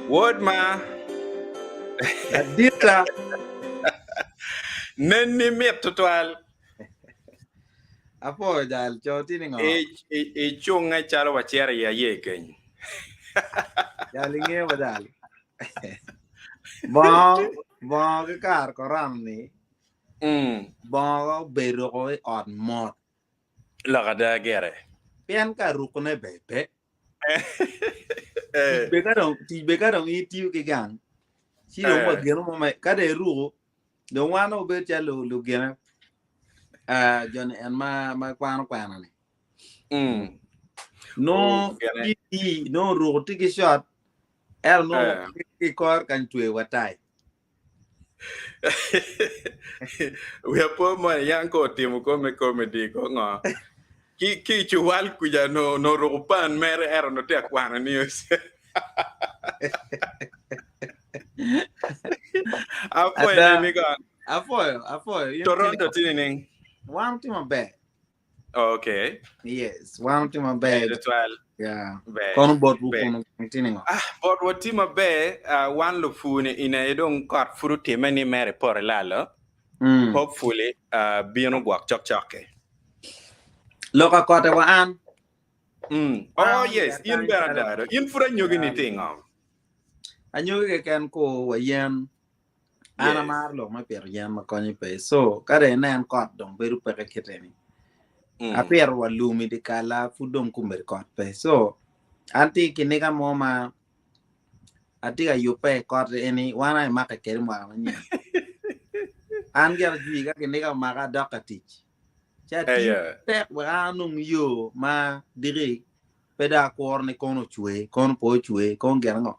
Wod ma. Ladita. Nenni mit tutwal. Apwoyo jal, co tye ni ngo? Icunge calo wacito i aye keny. Jal ingeyo ba jal. Bongo, bongo ki kar koram ni, mm. bongo obedo ko i ot mot. Lok ada gire. Pien ka rukone be pe. Tic be ka dong, tic be ka dong itiyo ki gang, ci dong wa gino mo ma ka dong iruko, dong wan obedo calo lugine, joni en ma ma kwano kwena ni. Mm. No ti no ruko ti ki shot, ero no ki kor kany twe wa tai. Wiya po mo ni yang ko otimo ko me comedy ko ngo. Ki ki cuwal kuja no no ruko pan mere ero no tye akwano news. Apwoyo Ada. ni kon. Apwoyo, apwoyo. In Toronto tye nining? Wan tye maber. Okay. Yes, wan tye maber. Tutwal. Yeah. Ber. Kono botwu Ber. kunu tye ningo? Ah, botwa tye maber. Ah, wan lupur-ni ine dong kot pud otimme ni mere poto ilalo. Mm. Hopefully, ah, bino gwok cokcok-ki. Lok akote wa an. Mm. Oh, Wan yes, in kany bene calo adada. In pud anyogi-ni tye ngo? Anyogi keken ko wa yen. An Yes. amaro lok me pito yen ma konye pe. So, ka dong inen kot dong bedo peke kite ni. Mm. Apito wa lum i dye kalla pud dong kombeddi kot pe. So, an tye ki kiniga mo ma atye ka yubbe i kot eni wan aye make kede mwaka manyen. An gira jwi ka kiniga omaka adok ka tic. Ci atiyo Eya. tek wek an anong yo ma diki pe dong akuro ni kono ocwe, kono pe ocwe, kono gin ango.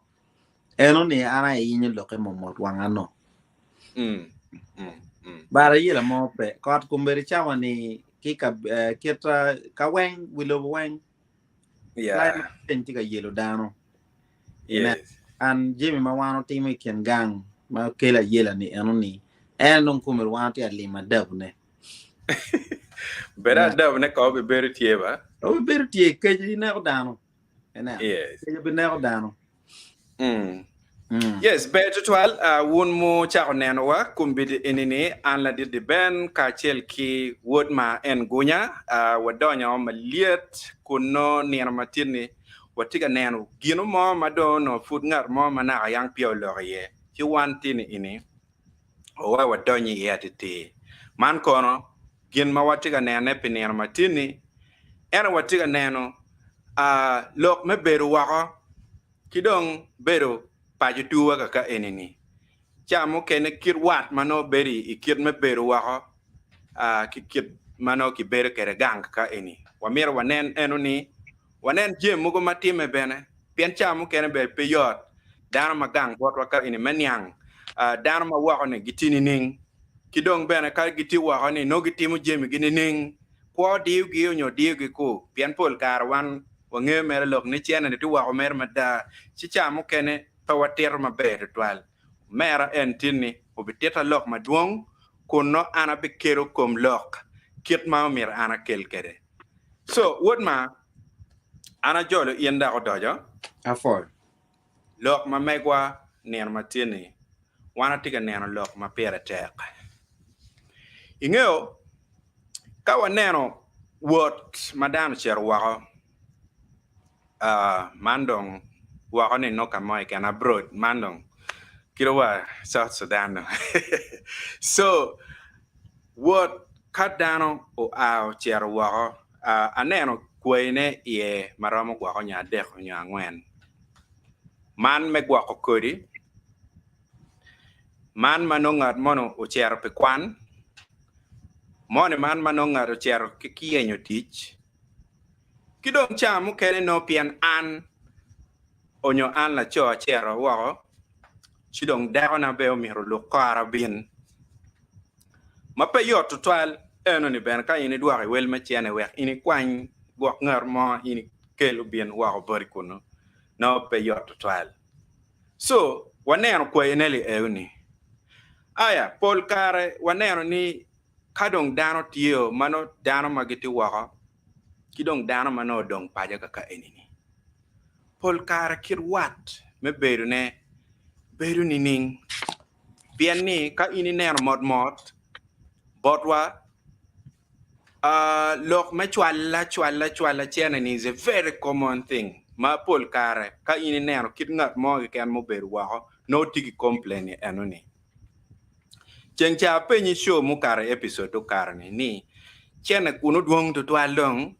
Eno ni an aye yenyo lokke momot wang ano. Mm. Mm. Mm. Bara yela mo pe. Kot kombeddi cawa ni ki ka eh, kit eh, ka weng wi lobo weng Yeah. climate change tye ka yelo dano. Inen, Yes. an jami ma wan otimo i kin gang ma kelo ayela ni eno ni en dong kombeddi wan tye ka limo adabone. Bed Yeah. adabone ko obibedo tye ba. Obibedo tye kec ineko dano. Ineno. Yes. Kec obineko dano. Mm. Mm. Yes, ber tutwal uh, wun mucako nenowa kombeddi eni-ni an ladit di Ben kacel ki wod ma en Gunya uh, wadonyo malyet kun nongo nino matin-ni watye ka neno gino mo ma dong onongo pud ngat mo ma naka yang peya oloko iye ci wan tini ini owe wadony iye atitir. Man kono gin ma watye ka nene pi nino matin-ni ento watye ka neno uh, lok me bedo woko ki dong bedo paco tuwa kaka eni-ni. Ca mukene kit wat ma nongo bedo i kit me bedo woko ki kit ma nongo kibedo kwede gang kaka eni. Wamito wanen eno ni wanen jami mogo ma timme bene pien ca mukene bene pe yot dano ma gang botwa ka eni me niang dano ma woko-ni gitye nining ki dong bene ka gitye woko-ni nongo gitimo jamigi nining Kwo diyogi onyo diyogi ku, pien pol kare wan wangeyo mere lok ni cene ni tye woko mere mada, ci ca mukene pe watito maber tutwal. Omera en tin-ni obititta lok madwong kun nongo an abikelo kom lok kit ma omyero an akel kwede. So, wod ma, an ajolo in dok odoco. Apwoyo. Lok ma megwa nino ma tin-ni, wan atye ka neno lok ma pire tek. Ingeyo, ka waneno wot ma dano ocito woko, man dong woko ni nongo ka mo keken abroad man dong kit wa South Sudan dong so wot ka dano oa ocito woko aneno kwayine iye ma romo gwoko nyo adek nyo angwen man me gwoko kodi Man ma nongo ngat moni ocito pi kwan, moni man ma nongo ngat ocito ki yenyo tic, ki dong ca mukene nongo pien an onyo an laco acito woko ci dong dakona bene omyero oluk kora obin. Ma pe yot tutwal enoni bene ka in idwoko i wel me cene wek in ikwany gwok ngat mo in ikel obin woko boti kunu nongo pe yot tutwal. So, waneno kwayine lieo-ni. Aya, pol kare waneno ni ka dong dano tye ma nongo dano ma gitye woko ki dong dano ma nongo odong paco kaka eni-ni, pol kare kit wat me bedone bedo nining? Pien ni ka in ineno motmot botwa, lok me cwal acwala cwala cene-ni is a very common thing ma pol kare ka in ineno kit ngat mo keken ma obedo woko nongo tye ki complain enoni. Ceng ca apenyi show mukato i episode okato-ni ni cene kunu dwong tutwal dong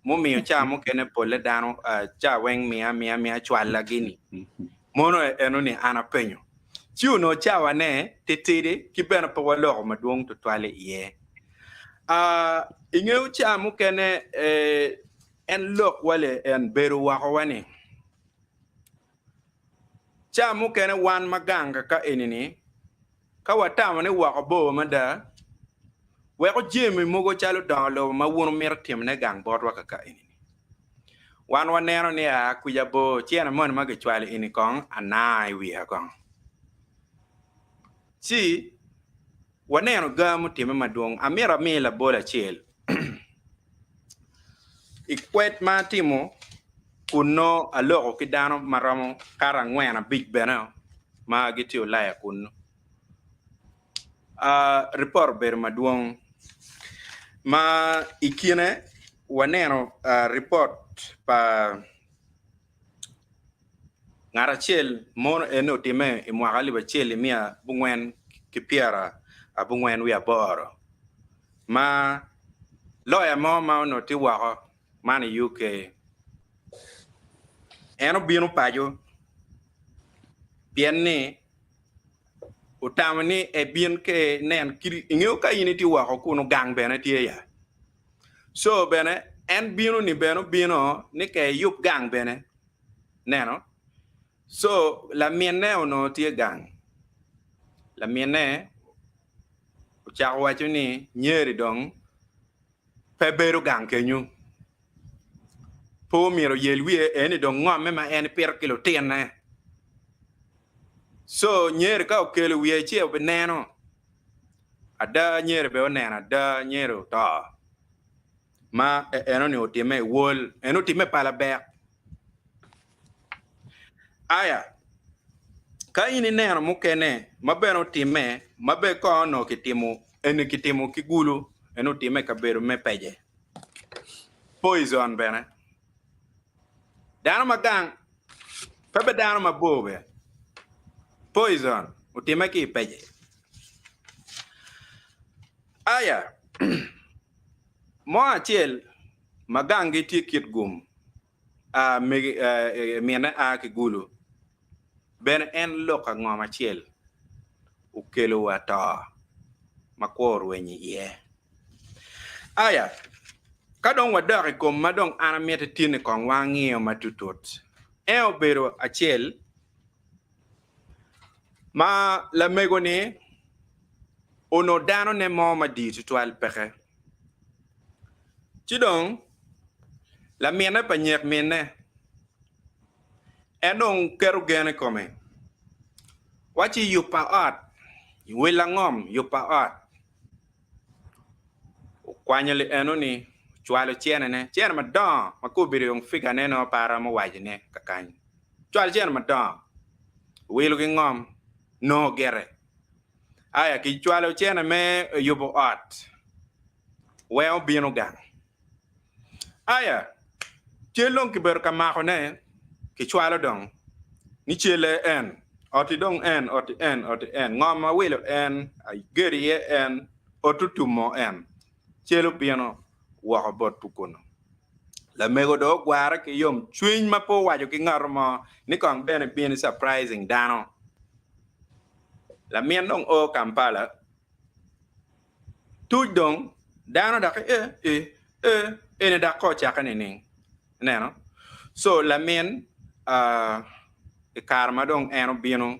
mumiyo ca mukene polle dano ca weng miya miya miya cwalla gini mono enoni an apenyo ci onongo cawane titidi ki bene pe waloko madwong tutwal iye. Ingeyo ca mukene en lok wale en bedo woko wani ca mukene wan ma gang kaka eni-ni Ka watamo ni woko bor mada, weko jami mogo calo dongo lobo ma wun wumito timone gang botwa kaka eni-ni. Wan waneno ni aa kwica bor cene moni ma gicwalo eni kong anaa i wiya kong. Ci waneno ga mutimme madwong. Amito ami labol acel. I kwed ma atimo kun nongo aloko ki dano ma romo kato angwen abic bene ma gitye Ulaya kunnu. Ripot obedo madwong ma i kine waneno ripot pa ngat acel mono eni otimme i mwaka alip acel miya abongwen ki pyerabongwen wiye aboro ma loya mo ma onongo tye woko man i UK. En obino paco pien ni otamo ni ebin ke nen kit ingeyo ka in itye woko kunu gang bene tye ya. So bene en bino ni bene obino ni ke eyub gang bene neno. So laminne onongo tye gang. Laminne ocako waco ni nyeri dong pe bedo gang kenyu. Pe omyero oyel wiye eni dong ngomme ma en pito ki lutinne. So nyeri ka okelo wiye ci obineno. Ada nyeri bene oneno ada nyeri oto. Ma enoni otimme i wol, en otimme palabek. Aya, ka in ineno mukene ma bene otimme ma bene kong onongo kitimo eni kitimo ki gulu eni otimme i kabedo me pece poison bene dano ma gang pe be dano mabor bene poison otimme ki i pece aya mo acel ma ganggi tye kit gum mine a ki gulu bene en lok angom acel okelo wa to ma kwo orwenyo iye. Aya, ka dong wadok i kom ma dong an amiti tin-ni kong wangiyo matutut, en obedo acel ma lamego-ni onongo danone mo madit tutwal peke. Ci dong laminne pa nyek minne, en dong keto gen i kome, wacci yubba ot, willa ngom yubba ot. Okwanyo li enoni, ocwalo cenene, cene madongo ma ka obedo dong figane nongo pe aromo wacone kakany. Ocwalo cene madongo, owilo ki ngom, nongo gire. Aya kicwalo cene me yubo ot weng obino gang. Aya cel dong kibedo ka makone kicwalo dong ni celle en, ot-ti dong en, ot-ti en, ot-ti en, ngom ma wilo en, agedo iye en, ot otumo en. Cel obino woko bot kunu. Lamego dong ogware ki yomcwiny ma pe owaco ki ngat mo ni kong bene bin i surprising dano. Lamin dong o Kampala, tuc dong dano dok e e e eni dok ko ocakke nining? Ineno? So lamin i kare ma dong en obino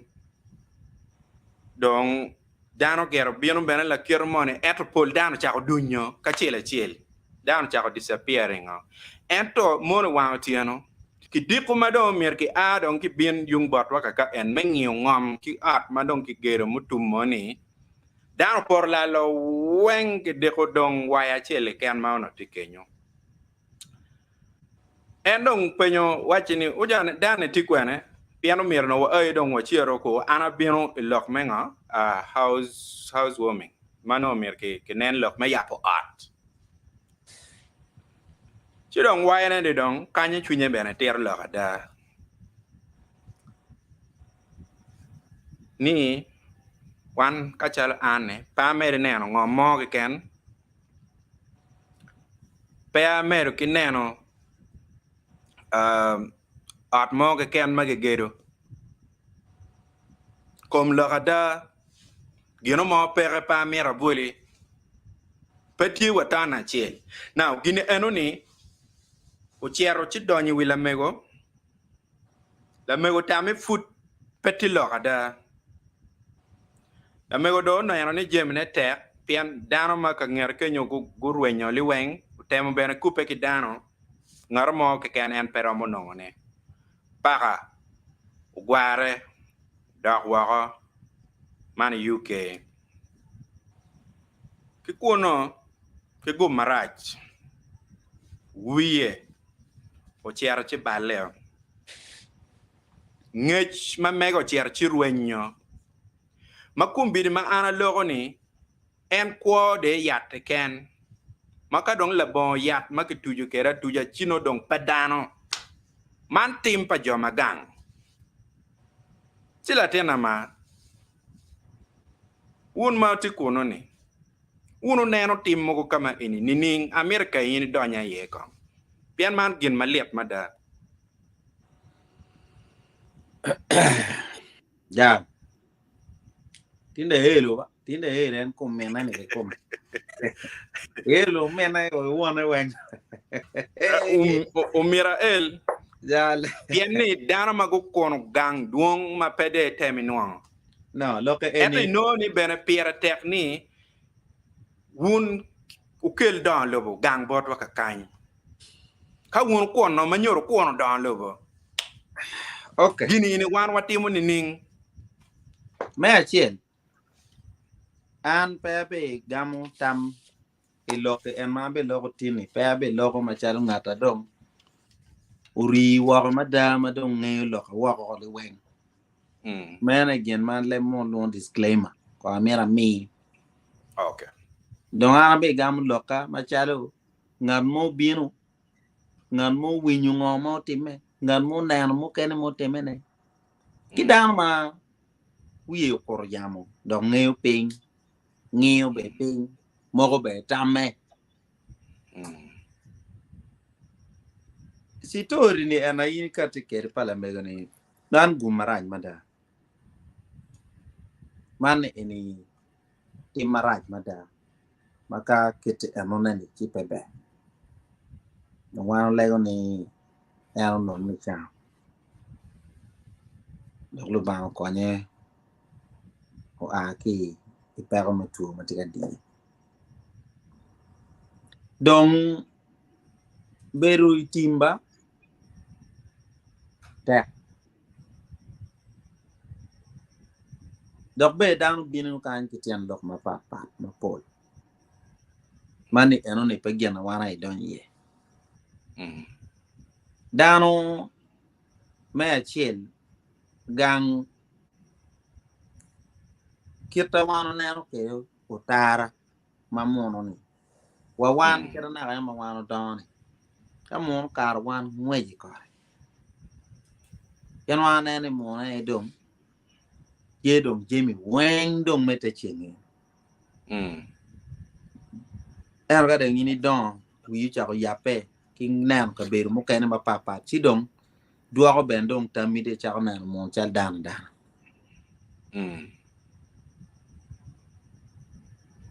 dong dano gire obino bene lakite moni ento pol dano ocako dunyo kacel acel dano ocako disappearing o ento mono i wang otyeno Kidiko ma dong omyero kia dong kibin yung botwa kaka en me ngiyo ngom ki ot ma dong kigedo mutum ni, dano opoto lalo weng kidiko dong waya acel keken ma onongo tye kenyo. En dong penyo wacci ni, Ojane, dano-ni tye kwene? Pien omyero nongo waai dong wacito ko an abino i lok me ngo house house warming ma nongo myero ki nen lok me yabo ot. Ci dong wayone ni dong kanyo cwinye bene tito lok ada ni wan ka calo an-ni pe amedo neno ngom mo keken pe amedo ki neno ot mo keken ma kigedo. Kom lok ada, gino mo peke pe amito abwoli, pe tye wa ton acel. Now, gin enoni ocito ci donyo i wi lamego, lamego tamme pud pe tye lok ada. Lamego dong oneno ni jamine tek pien dano ma ka ngete kenyo gurwenyo liweng, otemo bene kubbe ki dano. Ngat mo keken en pe romo nongone. Paka ogware dok woko man i UK. Ki kunu ki gum marac wiye ocito ci balle. Ngec ma mege ocito ci rwenyo. Ma kombeddi ma an aloko-ni En kwo de i yat keken, ma ka dong labongo yat ma kituco kwede atuca ci nongo dong pe dano. Man tim pa jo ma gang. Ci latinna ma, wun ma wutye kunnu-ni, wun wuneno tim mogo ka ma eni nining? Amito ka in idonya iye kong, pien man gin malit mada. Ja. Tinde elo ba, tinde elo en kom mine ni kikome. Elo mine wone weng. Omyero ael. Jal. Pien ni dano ma gukono gang dwong ma pe de item inwongo. No, lokke Ento eni. inongo ni bene pire tek ni wun wukel dongo lobo gang botwa kakany. Ka wun wukono ma nyoro wukono dongo lobo. Okay. Gini ni wan watimo nining? Me acel, an pe abigamo tam i lok en ma abiloko tini, pe abiloko macalo ngat a dong orii woko mada ma dong ngeyo loka woko liweng. Mm. Meno aye gin ma leb mo lwongo disclaimer, ko amyero ami. Okay. Dong an abigamo lokka macalo ngat mo obino, ngat mo owinyo ngo ma otimme, ngat mo oneno mukene ma otimme-ne, ki dano ma wiye okuto yamo dok ngeyo piny, ngiyo bene piny, moko bene tamme. Citori ni en aye in ikati kwede pa lamego-ni man gum marac mada. Man eni tim marac mada ma ka kiti enone-ni ci pe ber. Dong wan walego ni en onong nicango dok Lubanga okonye oa ki i peko me two ma tye ka diye. Dong bedo i tim ba tek. Dok bene dano bino kany ki tyen lok mapatpat mapol man ni enoni pe gin ma wan aye idonyo iye. Dano me acel gang kit ma wan waneno kwede otara ma muno-ni wa wan kit naka en ma wan odongo-ni ka muno okato wan ngwec i kore pien wan waneno ni muno aye dong tye dong jami weng dong me te ceng-ngi ento ka dong in idongo wii ocako yabbe ki neno kabedo mukene mapatpat ci dong dwoko bene dong tammi dong icako neno muno calo dano adana.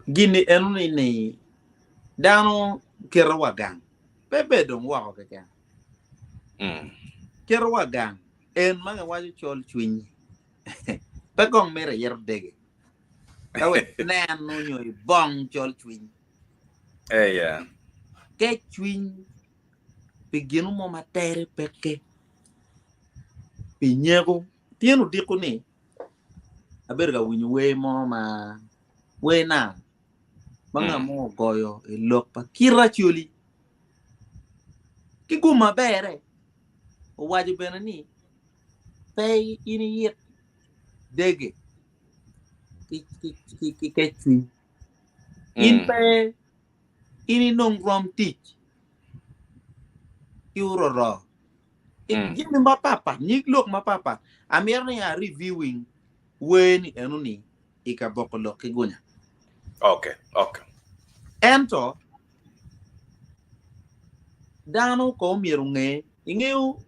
Gin-ni enoni ni dano keto wa gang pe bed dong woko keken keto wa gang en ma giwaco col cwiny pe kong mito iyito dege ka wek inen nyo ibong col cwiny kec cwiny pi gino mo ma tere peke pi nyeko tyen odiko ni abedo ka winyo wer mo ma wer na ma ngat mo ogoyo i lok pa kit Acholi ki gum maber-re owaco bene ni. Pe in iyit dege ki kec cwiny. In pe in inong rom tic ki ororo. Jami mapatpat, nyig lok mapatpat. Amito ni a reviewing wer ni eno ni i ka boko lok ki gunya. Okay, okay. Ento dano ko myero onge, ingeyo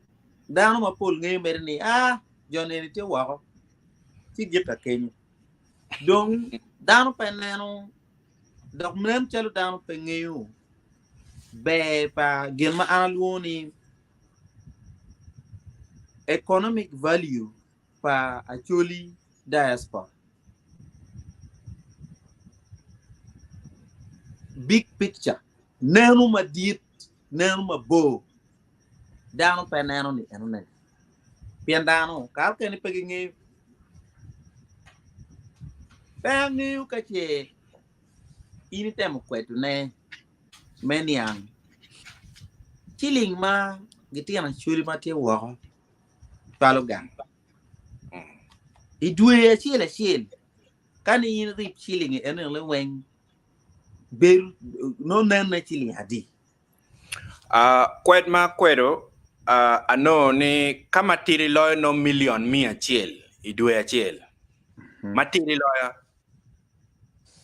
dano mapol ngeyo mere ni ah jo neni tye woko ci gita kenyo. Dong dano pe neno dok nen calo dano pe ngeyo ber pa gin ma an alwongo ni economic value pa Acholi diaspora. Big picture, neno madit, neno mabor, dano pe neno ni eno nene. Pien dano kare mukene pe gingeyo. Pe angeyo ka ce in itemo kwedone me niang ciling ma gitino Acholi ma tye woko cwalo gang. I dwe acel acel, ka ni in irib ciling eno ni weng, bedo nongo nene ciling adi? Uh, kwed ma akwedo uh, anongo ni ka matidi loyo nongo milion 100 i dwe acel. Matidi loyo.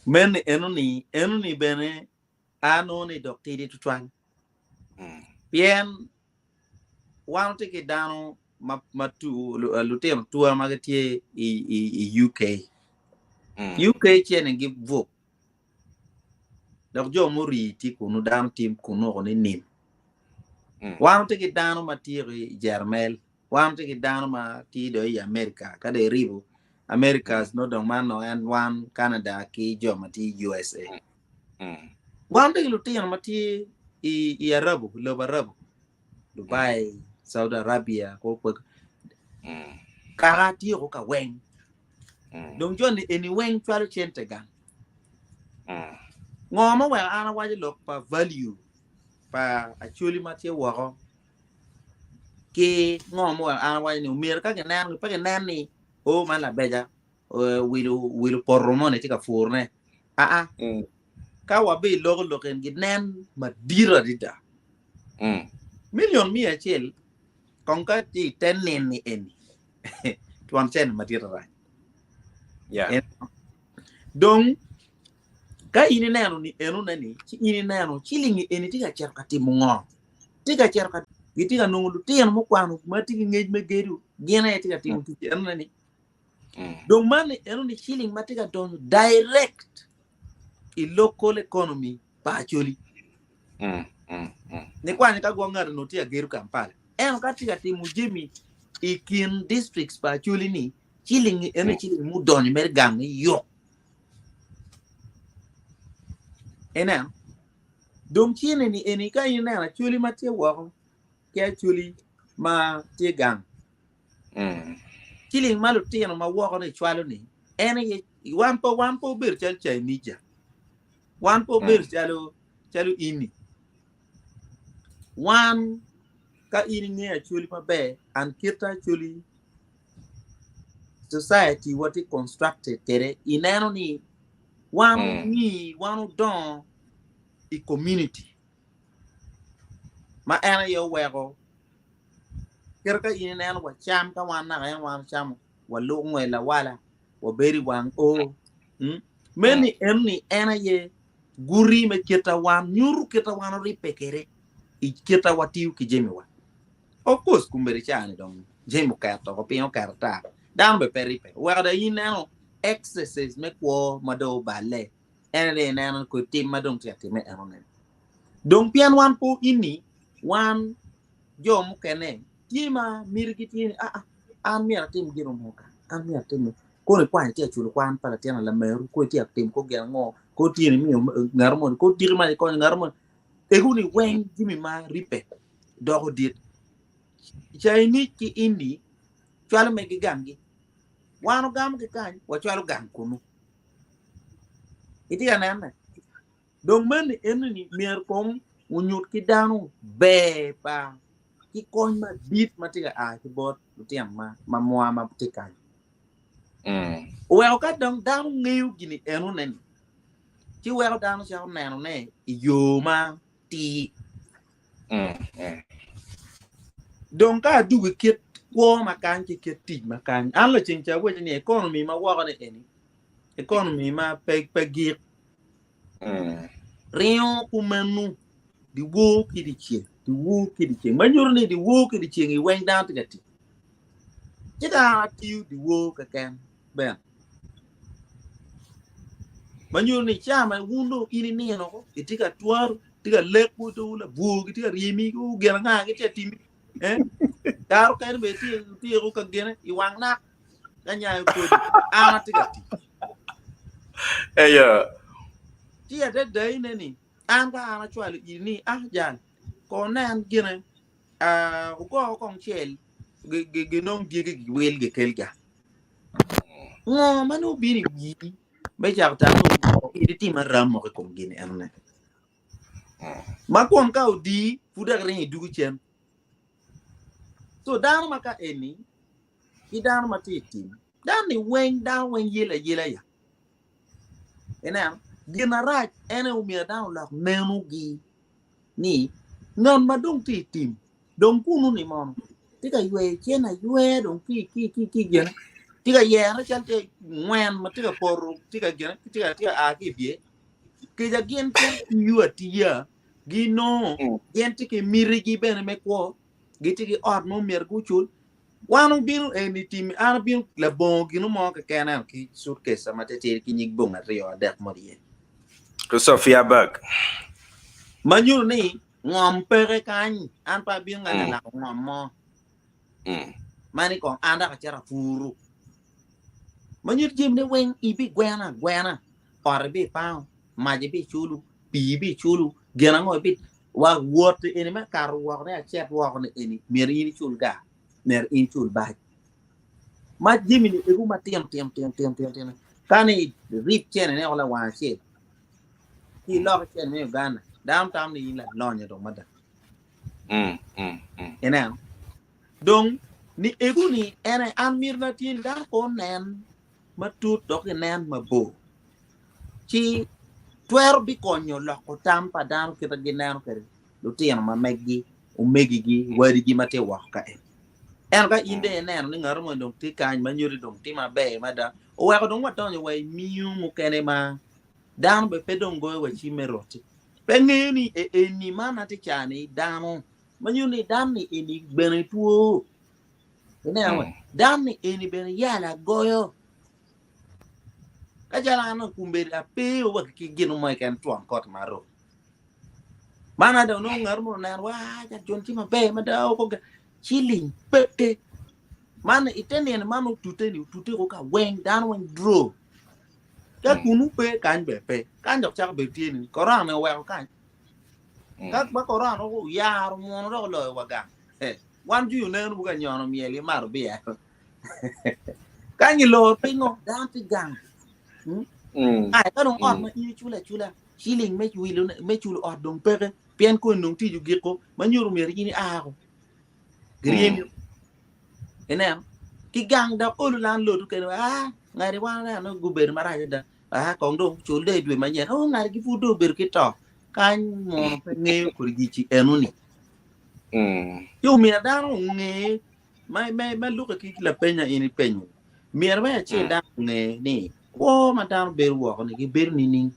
Meno eno-ni, eno-ni bene anongo ni dok tidi tutwal. Pien wan watye ki dano ma, ma tu, lutino tua ma gitye i, i, i UK. UK cene gibup. Dok jo murii tye kunu, dano tye kunu oko ni nim. Wan watye ki dano ma tye i Jermel, wan watye ki dano ma tye dong i America, ka dong iribo Americas no dong man no en wan Canada ki jo ma tye i USA. Wan watye ki lutino ma tye i, i Arabu, lobo Arabu, Dubai, Saudi Arabia, kaka tye ko ka weng. Dong joni eni weng cwalo cente gang. Ngo ma oweko an awaco lok pa value pa Acholi ma tye woko ki ngo ma oweko an awaco ni omyero ka gineno pe ginen ni o man labeja wilo wilo poto moni tye ka purone. Aa ka wabiloko lok en ginen madit adada. Milion 100 kong ka tye i te nini eni twon cene madit arac. Yeah. Dong ka in ineno ni enone ni ci in ineno cilingi eni tye ka cito ka timo ngo? Tye ka cito ka gitye ka nongo lutino mukwano ma tye ki ngec me gedo gin aye tye ka timo tic enone ni. Dong man enoni ciling ma tye ka donyo direct i local economy pa Acholi. Nikwanyo ka gwok ngat onongo tye ka gedo Kampala. Ento ka tye ka timo jami i kin districts pa Acholi ni ciling eno ciling mudonyo mere gang ni yok. Ineno? Dong cene ni eni ka in ineno Acholi ma tye woko ki Acholi ma tye gang. Ciling ma lutino ma woko ni cwalo ni en aye wan pe wan pe obedo calo Chinese. Wan pe obedo calo calo ini. Wan ka in ingeyo Acholi maber and kit Acholi society wa tye constructed kwede ineno ni wan ongi wan odongo i community ma en aye oweko kit ka in ineno wa cam ka wan naka en wan ocamo waluko ngwe lawala wabedo i wang o meno eni en aye guti me kita wan nyuto kita wan oribbe kwede i kita watiyo ki jamiwa. Of course kombeddi caa-ni dong jami oketo oko piny oketo ata dano bene pe ribbe oweko dong in ineno excesses me kwo ma dong oballe en aye dong ineno kodi tim ma dong tye ka timme enoni. Dong pien wan pe ini wan jo mukene tye ma mitigi tye ni aa an myero atim gin mo ka an myero atim kono ikwanyo itye ka culo kwan pa latin lameru kono itye ka timo ko gin ango kono tye ni imiyo ngat moni kono tiki mac ikonyo ngat moni ego ni weng jami ma ribbe doko dit. Chinese ki Indi cwalo megi ganggi. Wan ogamo ki kany, wacwalo gang kunu. Itye ka nene? Dong meno eni myero kong onyut ki dano ber pa Ki kony madit ma tye ka a ki bot lutino ma ma mwa ma tye kany. Oweko ka dong dano ngeyo gini enone ni, ci weko dano cako nenone i yo ma tir. Dong ka adugo i kit kwo ma kany ki kit tic ma kany, an laceng ca awaco ni economy ma woko ni eni, economy ma pe pe gik. Ringo kumeno dyewor ki dyeceng, dyewor ki dyeceng, ma nyuto ni dyewor ki dyeceng i weng dano tye ka tic. Ci dano tiyo dyewor keken bene. Ma nyuto ni ca ma wun dong in inino ko, itye ka twaro, itye ka leko dong labwor gitye ka ryemi, o gin anga gitye ka timi. Eh? Karo kene bene tye tye ko ka gine i wang nak ka nyayo kodi. An atye ka tic. Eyo. Ci adada ine ni an ka an acwalo iri ni ah jal ko nen gine ah ugo kong cel ginong dyegi giwil gikel ga. Ngo ma nongo bino i wii me cako tamo ni in itimo aram moko i kom gin enone. Ma kwon ka odii pud dok iringo idugo cen. So dano ma ka eni ki dano ma tye i tim, dano ni weng dano weng yelo ayela ya. Ineno? Gin arac en aye omyero dano olok nenogi ni ngat ma dong tye i tim dong kunu ni mono tye ka yweyo cen ayweya dong ki ki ki ki gine tye ka yere cal tye ngwen ma tye ka poto tye ka gine tye ka tye ka a ki i bye keja gin cen tiyo atiya ginongo gin tye ki mitigi bene me kwo gitye ki ot ma omyero gucul Wan obino eni tim an abino labongo gino mo keken ento ki suitcase ma titidi ki nyig bongi aryo adek mo iye. Ki Sophia bag. Ma nyuto ni ngom peke kany, an pe abino nga lalako ngom mo. Ma ni kong an dok acito apuru. Ma nyuto jamine weng ibigweno agwena, ot ibipango, mac ibiculu, pii ibiculu, gin ango ibi wa wot eni me kato woko ni acit woko ni eni myero in icul gar, myero in icul bac. Ma jami ni ego matino tino tino tino tino tino ka ni rip cene ne lawang acel ki iloko cene me Uganda dano tamo ni in lalonyo dong mada. Ineno? Dong ni ego ni en aye an mitina tye ni dano ko onen matut dok inen mabor ci twero bikonyo loko tam pa dano kit ma gineno kwede lutino ma meggi, omegigi, wadigi ma tye woko ka eni. Ento ka in dong ineno ni ngat mo dong tye kany ma nyuto ni dong tye maber mada, oweko dong wadonyo wa i miyo mukene ma dano bene pe dong goyo wa cim me roti. Pe ngeyo ni eni man atye ca-ni dano, ma nyuto ni dano-ni eni bene two. Ineno, dano-ni eni bene yalo agoyo. Ka calo an akombeddi ape wa ki gin mo keken twon kot ma aruk. Man ada onongo ngat mo oneno wa ca jon tye maber mada oko ga ciling peke. Man ite nino man otute ni otute ko ka weng dano weng dro. Ka kunu pe kany be pe. Kany dok cako bedo tye ni korona oweko kany. Ka ba korona oyaro muno dok oloyo wa gang. Wan jwi oneno bu ka nyono myel ki mato bia. Ka gilor pingo dano tye gang. Hmm? Mm. Ai ka dong ot mm. ma in iculo acula ciling me wilo me culo ot dong peke pien koni dong tic ogiko ma nyuto myero in iako. Giryemi. Mm. Ineno? Ki gang dok olo lan lotu kene ah ngati wan aneno gubedo marac ada. Ah kong dong cul dong i dwe manyen. Oh ngati gi pud dong obedo ki to. Kany mono pe ngeyo kodi gici enoni. Mm. Ci omyero dano onge Ma, ma, ma lukke ki lapenya in ipenyo, myero me acel dano onge ni kwo ma dano bedo woko ni gibedo nining.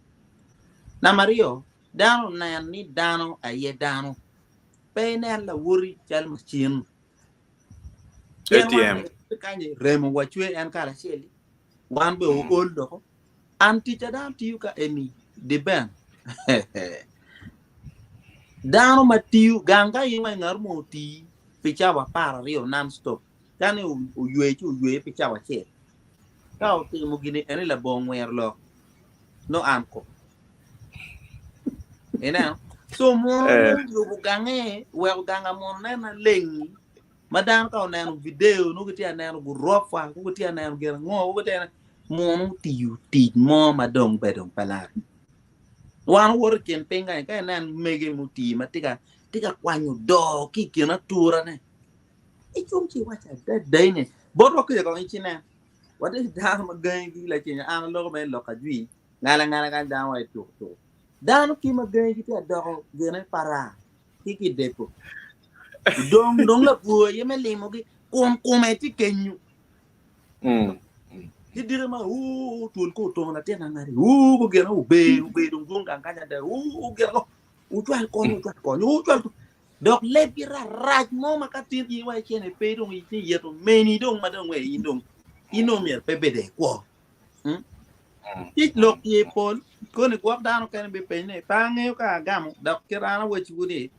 Namba aryo, dano onen ni dano aye dano. Pe inen lawoti calo macin. Pien wan ATM. kany remo wacwe en kare acel-li, wan be ool doko. An tic a dano tiyo ka eni diben. Dano ma tiyo gang ka in wa ngat mo otii pi cawa 12 non stop. Ka ni oywe ci oywe pi cawa acel. Ka otimo gini eni labongo ngwero lok no an ko. Ineno? So muno Eh. yubo gange weko ganga muno nen maleng ma dano ka oneno video nongo gitye ka neno gurofa, nongo gitye ka neno gin ango, nongo gitye ka neno muno otiyo tic mo ma dong be dong pe lare. Wan owoto i kin piny kany ka inen mege mutii ma tye ka Tye ka kwanyo doo ki i kin aturane. Icung ci iwaco adada ni, botwa kuca kong icinen. Watye ki dano ma gangigi lacen an aloko mere lok ajwi, ngala ngala kany dano wa ituko tuko. Dano ki ma gangigi tye adoko gine para ki ki depo. Dong dong labwor aye me limogi kun kome tye kenyo. Ci diki ma uu twol ko otongo latin angati uu ko gine obe obe dong dwong gang kany ada uu gine ko wucwal kony wucwal kony wucwal kony dok lebgi rarac mo ma ka tin in wa icene pe dong itye yeto meni dong ma dong in dong in dong myero pe bede kwo hmm? Tic lok tye pol koni gwok dano kene bipenyo ni pe angeyo ka agamo dok kit an awacciwu ni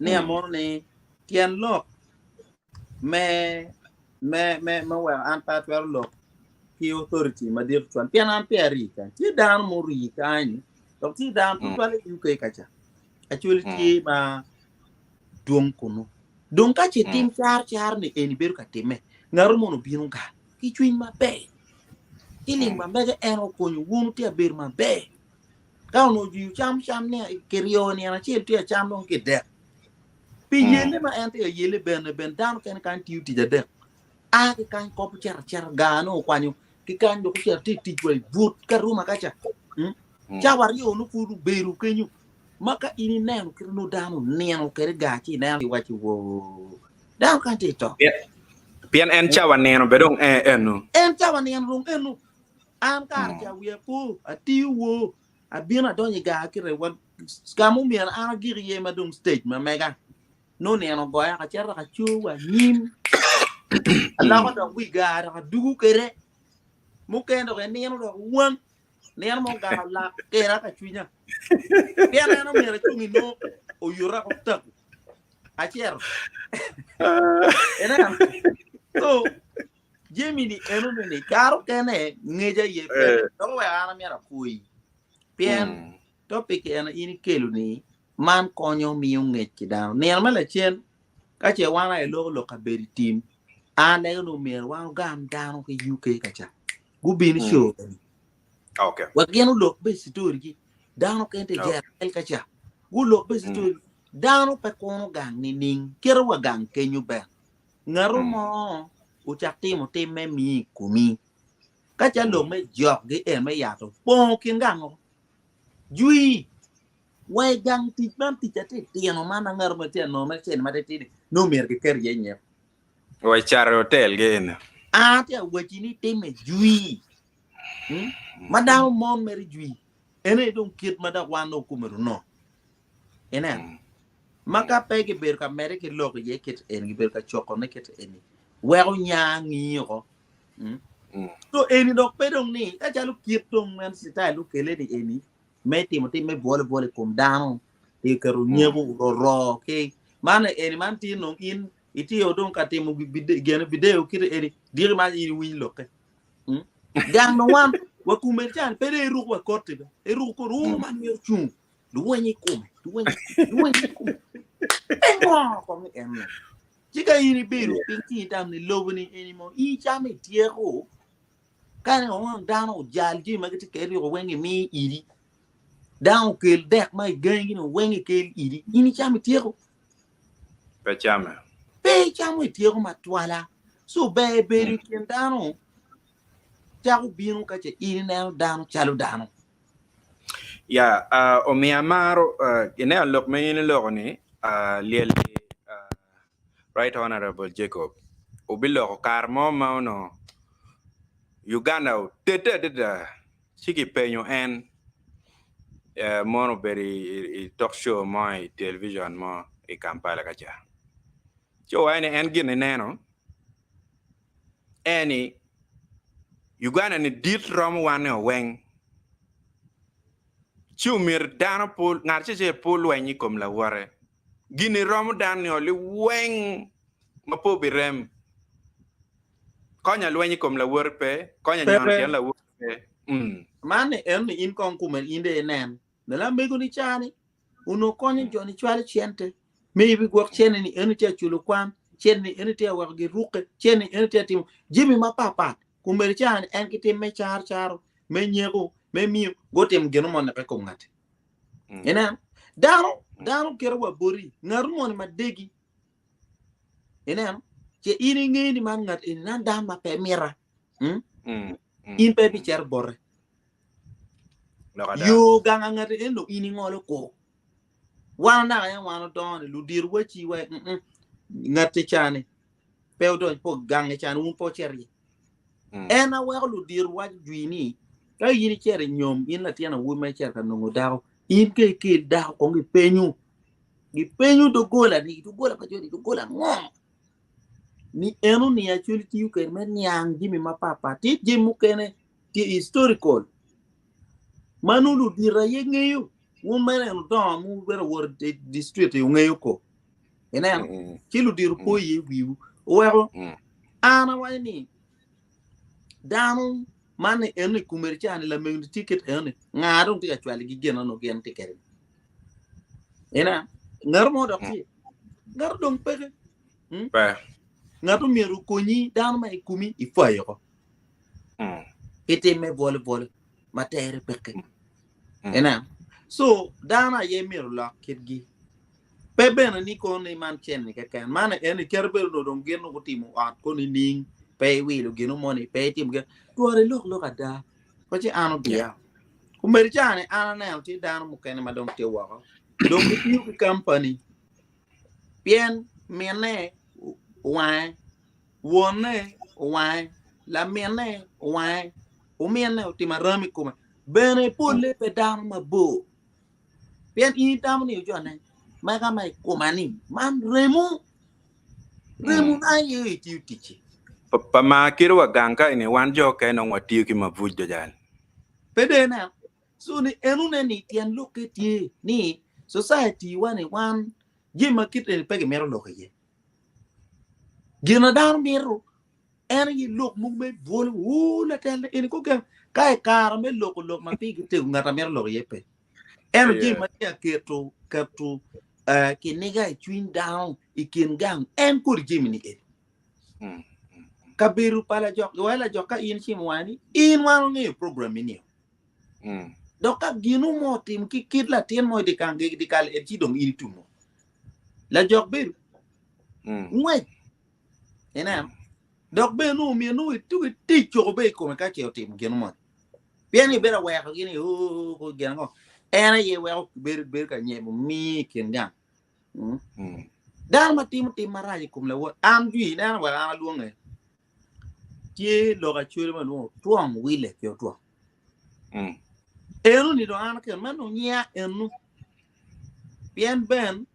ni amono ni tyen lok me me me me weko an pe atwero lok ki authority madit tutwal pien an pe arii kany tye dano ma orii kany dok tye dano tutwal i UK kaca actually tye ma dwong kunu dong ka ce tim car car ni eni bedo ka timme ngato mono obino ga ki cwiny maber ciling ma mege en okonyo wunu tye abedo maber ka onongo jwi cam cam ni kiryo nino acel tye acam dong kidek Pi yelle ma en tye ka yelle bene bene dano kene kany tiyo tic adek. A ki kany kop ocito acita gar nongo okwanyo ki kany dok ocito tye tic wa i but ka ruma kaca. Mm? Cawa aryo nongo pud obedo kenyo ma ka in ineno kit nongo dano onino kwede gar ci ineno iwaci wo dano kany tye to. Pien en cawa nino be dong en eno. En cawa nino dong eno. An kare ca wiya po atiyo wo Abino adonyo i gar kite wa ka ma omyero an agik iye ma dong stage ma mega nongo nino ogoya acito dok aco wa anyim aloko dok wi gar dok adugo kwede mukene dok inino dok wang nino mo gar olak kera ka cwinya pien en omyero acung inongo oyuta otaku acito ineno so Jami ni enoni ni kare okene ngeca aye pe Eh. dok oweko an amyero apwoyi pien Mm. topic eno in ikelo ni man konyo miyo ngec ki dano nino me lacen ka ce wan aye loko lok kabedo i tim an lego ni omyero wan ogam dano ki UK ka ca gubin i Mm. show ni Okay. wa gin olok be story gi dano kene te Oh. jer ka ca gulok be Mm. story dano pe kuno gang nining kite wa gang kenyo ber Ngatu mo ocak timo tim me miyi i komi. Ka ca lok me jokgi en me yat opongo kin gang-gu, jwi wa i gang tic man tic atitino man ma ngatu mo tye ka nongo mere cente matitidi nongo myero giket iye nyeko. Wa i cato i otel gi eni. An atye ka wacci ni timme jwi ma dano mon mere jwi. En aye dong kit ma dok wan dong kome onongo. Ineno? Ma ka pe gibedo ka medde ki lok iye kit eni, gibedo ka cokone kit eni, weko nya ngiyo ko. Mm. So eni dok pe dong ni, ka calo kit dong en citayel okele ni eni, me timo tim me bwole bwole i kom dano, ti keto nyeko roro ki, man eni man tye nong in itiyo dong ka timo gene video kit eni, diki man in iwiny lokke. Mm. Gang no wan, wakume can, pe dong iruko wa koti be, iruko koti, uu man myero cung. Lweny i kome, lweny i kome, lweny i kome. Pingo kong ni en-ni? Ci ka in ibedo piny ci itamo ni lobo-ni eni mo in icamo ityeko, ka ni ong dano ojal jami ma gitye kwede ryeko weng imi iri, dano okel dek ma i gangi-ni weng ikel iri, in icamo ityeko. Pe came. Pe icamo ityeko matwala. So ber bedo i kin dano cako bino ka ce in ineno dano calo dano. Ya, uh, omiyo amaro uh, ineno lok ma in iloko ni uh, lyel-li uh, Right Honorable Jacob obiloko kare mo ma onongo Uganda otete adada ci kipenyo en uh, mono obedo i, i, i talk show mo i television mo i Kampala kaca. Ci owaco ni en gin eneno en ni Uganda ni dit romo wan ni weng ci omyero dano pe ngat acel acel pe olweny i kom lawote gini romo dano ni liweng ma pe obirem konya lweny i kom lawote pe konya nyono Pepe. tyen lawote pe mm. Man ni en ni in kong kume in de inen. Lamego ni cani onongo konyo jo ni cwalo cente. Maybe gwok cene ni eni tye aculo kwan, cene ni eni tye aweko girukke, cene ni eni tye atimo jami mapapat. Kumeri cani en ki tim me caro caro, me nyeko, me miyo, gutimo gin mo neke kom ngati. Inen? Dano, dano keto wa boti, ngat moni ma degi. Ineno? Ce in ingeyo ni man ngat eni nan dano ma pe mita. Hmm? Mm. Mm. In pe ibicito bote. Lok ada. Yo gang a ngat eni dong in ingolo ko. Wan naka yam wan odongo ni ludito waci wa mm mm ngat cani pe odony po gange cani wun pe wucito iye. Mm. En aweko ludito waco jwi ni ka in icito i nyom in latin awobi ma icito ka nongo dako in ka ikel dako kong gipenyo gipenyo dogola ni dogola pa joni dogola ngo ni eno ni actually tiyo kwede me niang jami mapatpat tye jami mukene tye historical ma nongo ludito aye ngeyo wun mere en odongo mu bedo wot i district ungeyo ko ineno Mm. ci ludito Mm. po iye wiwu oweko Mm. an awaco ni dano man ni eno i kumeri ca ni lamego tye kit eno ni nga dong tye ka cwalo gi gin eno gin tye kwede ineno ngat mo dok tye ngat dong peke hmm? Pe. ngat omyero okonyi dano ma i kumi ifwayo ko Mm. itime bwolo bwolo ma tere peke Mm. ineno so dano aye myero olok kitgi pe bene ni kono ni man cen-ni keken man en iketo bedo nongo dong gin nongo gutimo ot kono nining pe iwilo gino moni pe itimo gin twero ilok lok ada pe ci an odiya Yeah. komedo cani an aneno tye dano mukene ma dong tye woko dong gitiyo ki kampani pien minne owange wonne owange laminne owange ominne otimo aram i kome bene polle pe dano mabor Pien in itamo ni ojone mega ma i koma ni man remo, remo na aye itiyo ticci. Pa ma kit wa gang ka eni wan jo okene nongo watiyo ki mabuc jojal. Pe dong ineno? So ni enone ni tyen lokke tye ni society wa ni wan jami ma kit eni pe gimito lok iye. Gin ma dano mito En aye lok mogo me bwolo, Wuu, latel eni kogem. Ka i kare me loko lok ma pigi tego, ngat a mito lok iye pe. Ento jami ma tye ka keto keto eh, kiniga i cwiny dano i kin gang, en kodi jami-ni eni. Mm. Kabedo pa lajok, wai lajok ka in icimo wangi ni in wan wangeyo program ni. Mm. Dok ka gino mo otim ki kit latin mo i dye kal i dye kal en ci dong in itumo. Lajok bedo Mm. ngwec Ineno? Dok bene nongo myero nongo itugi tic coko be i kome ka ce otimo gin moni. Pien ibedo aweko gin ni oo ko gin ango. En aye weko bedo bedo ka nyemo mii i kin gang. Mm. Mm. Dano ma timo tim marac i kom lawot, an jwi ineno wek an alwonge. Tye lok acwele ma lwongo twong wile ki otwong. Mm. Eno ni dong an akeno meno nyiya eno. Pien ben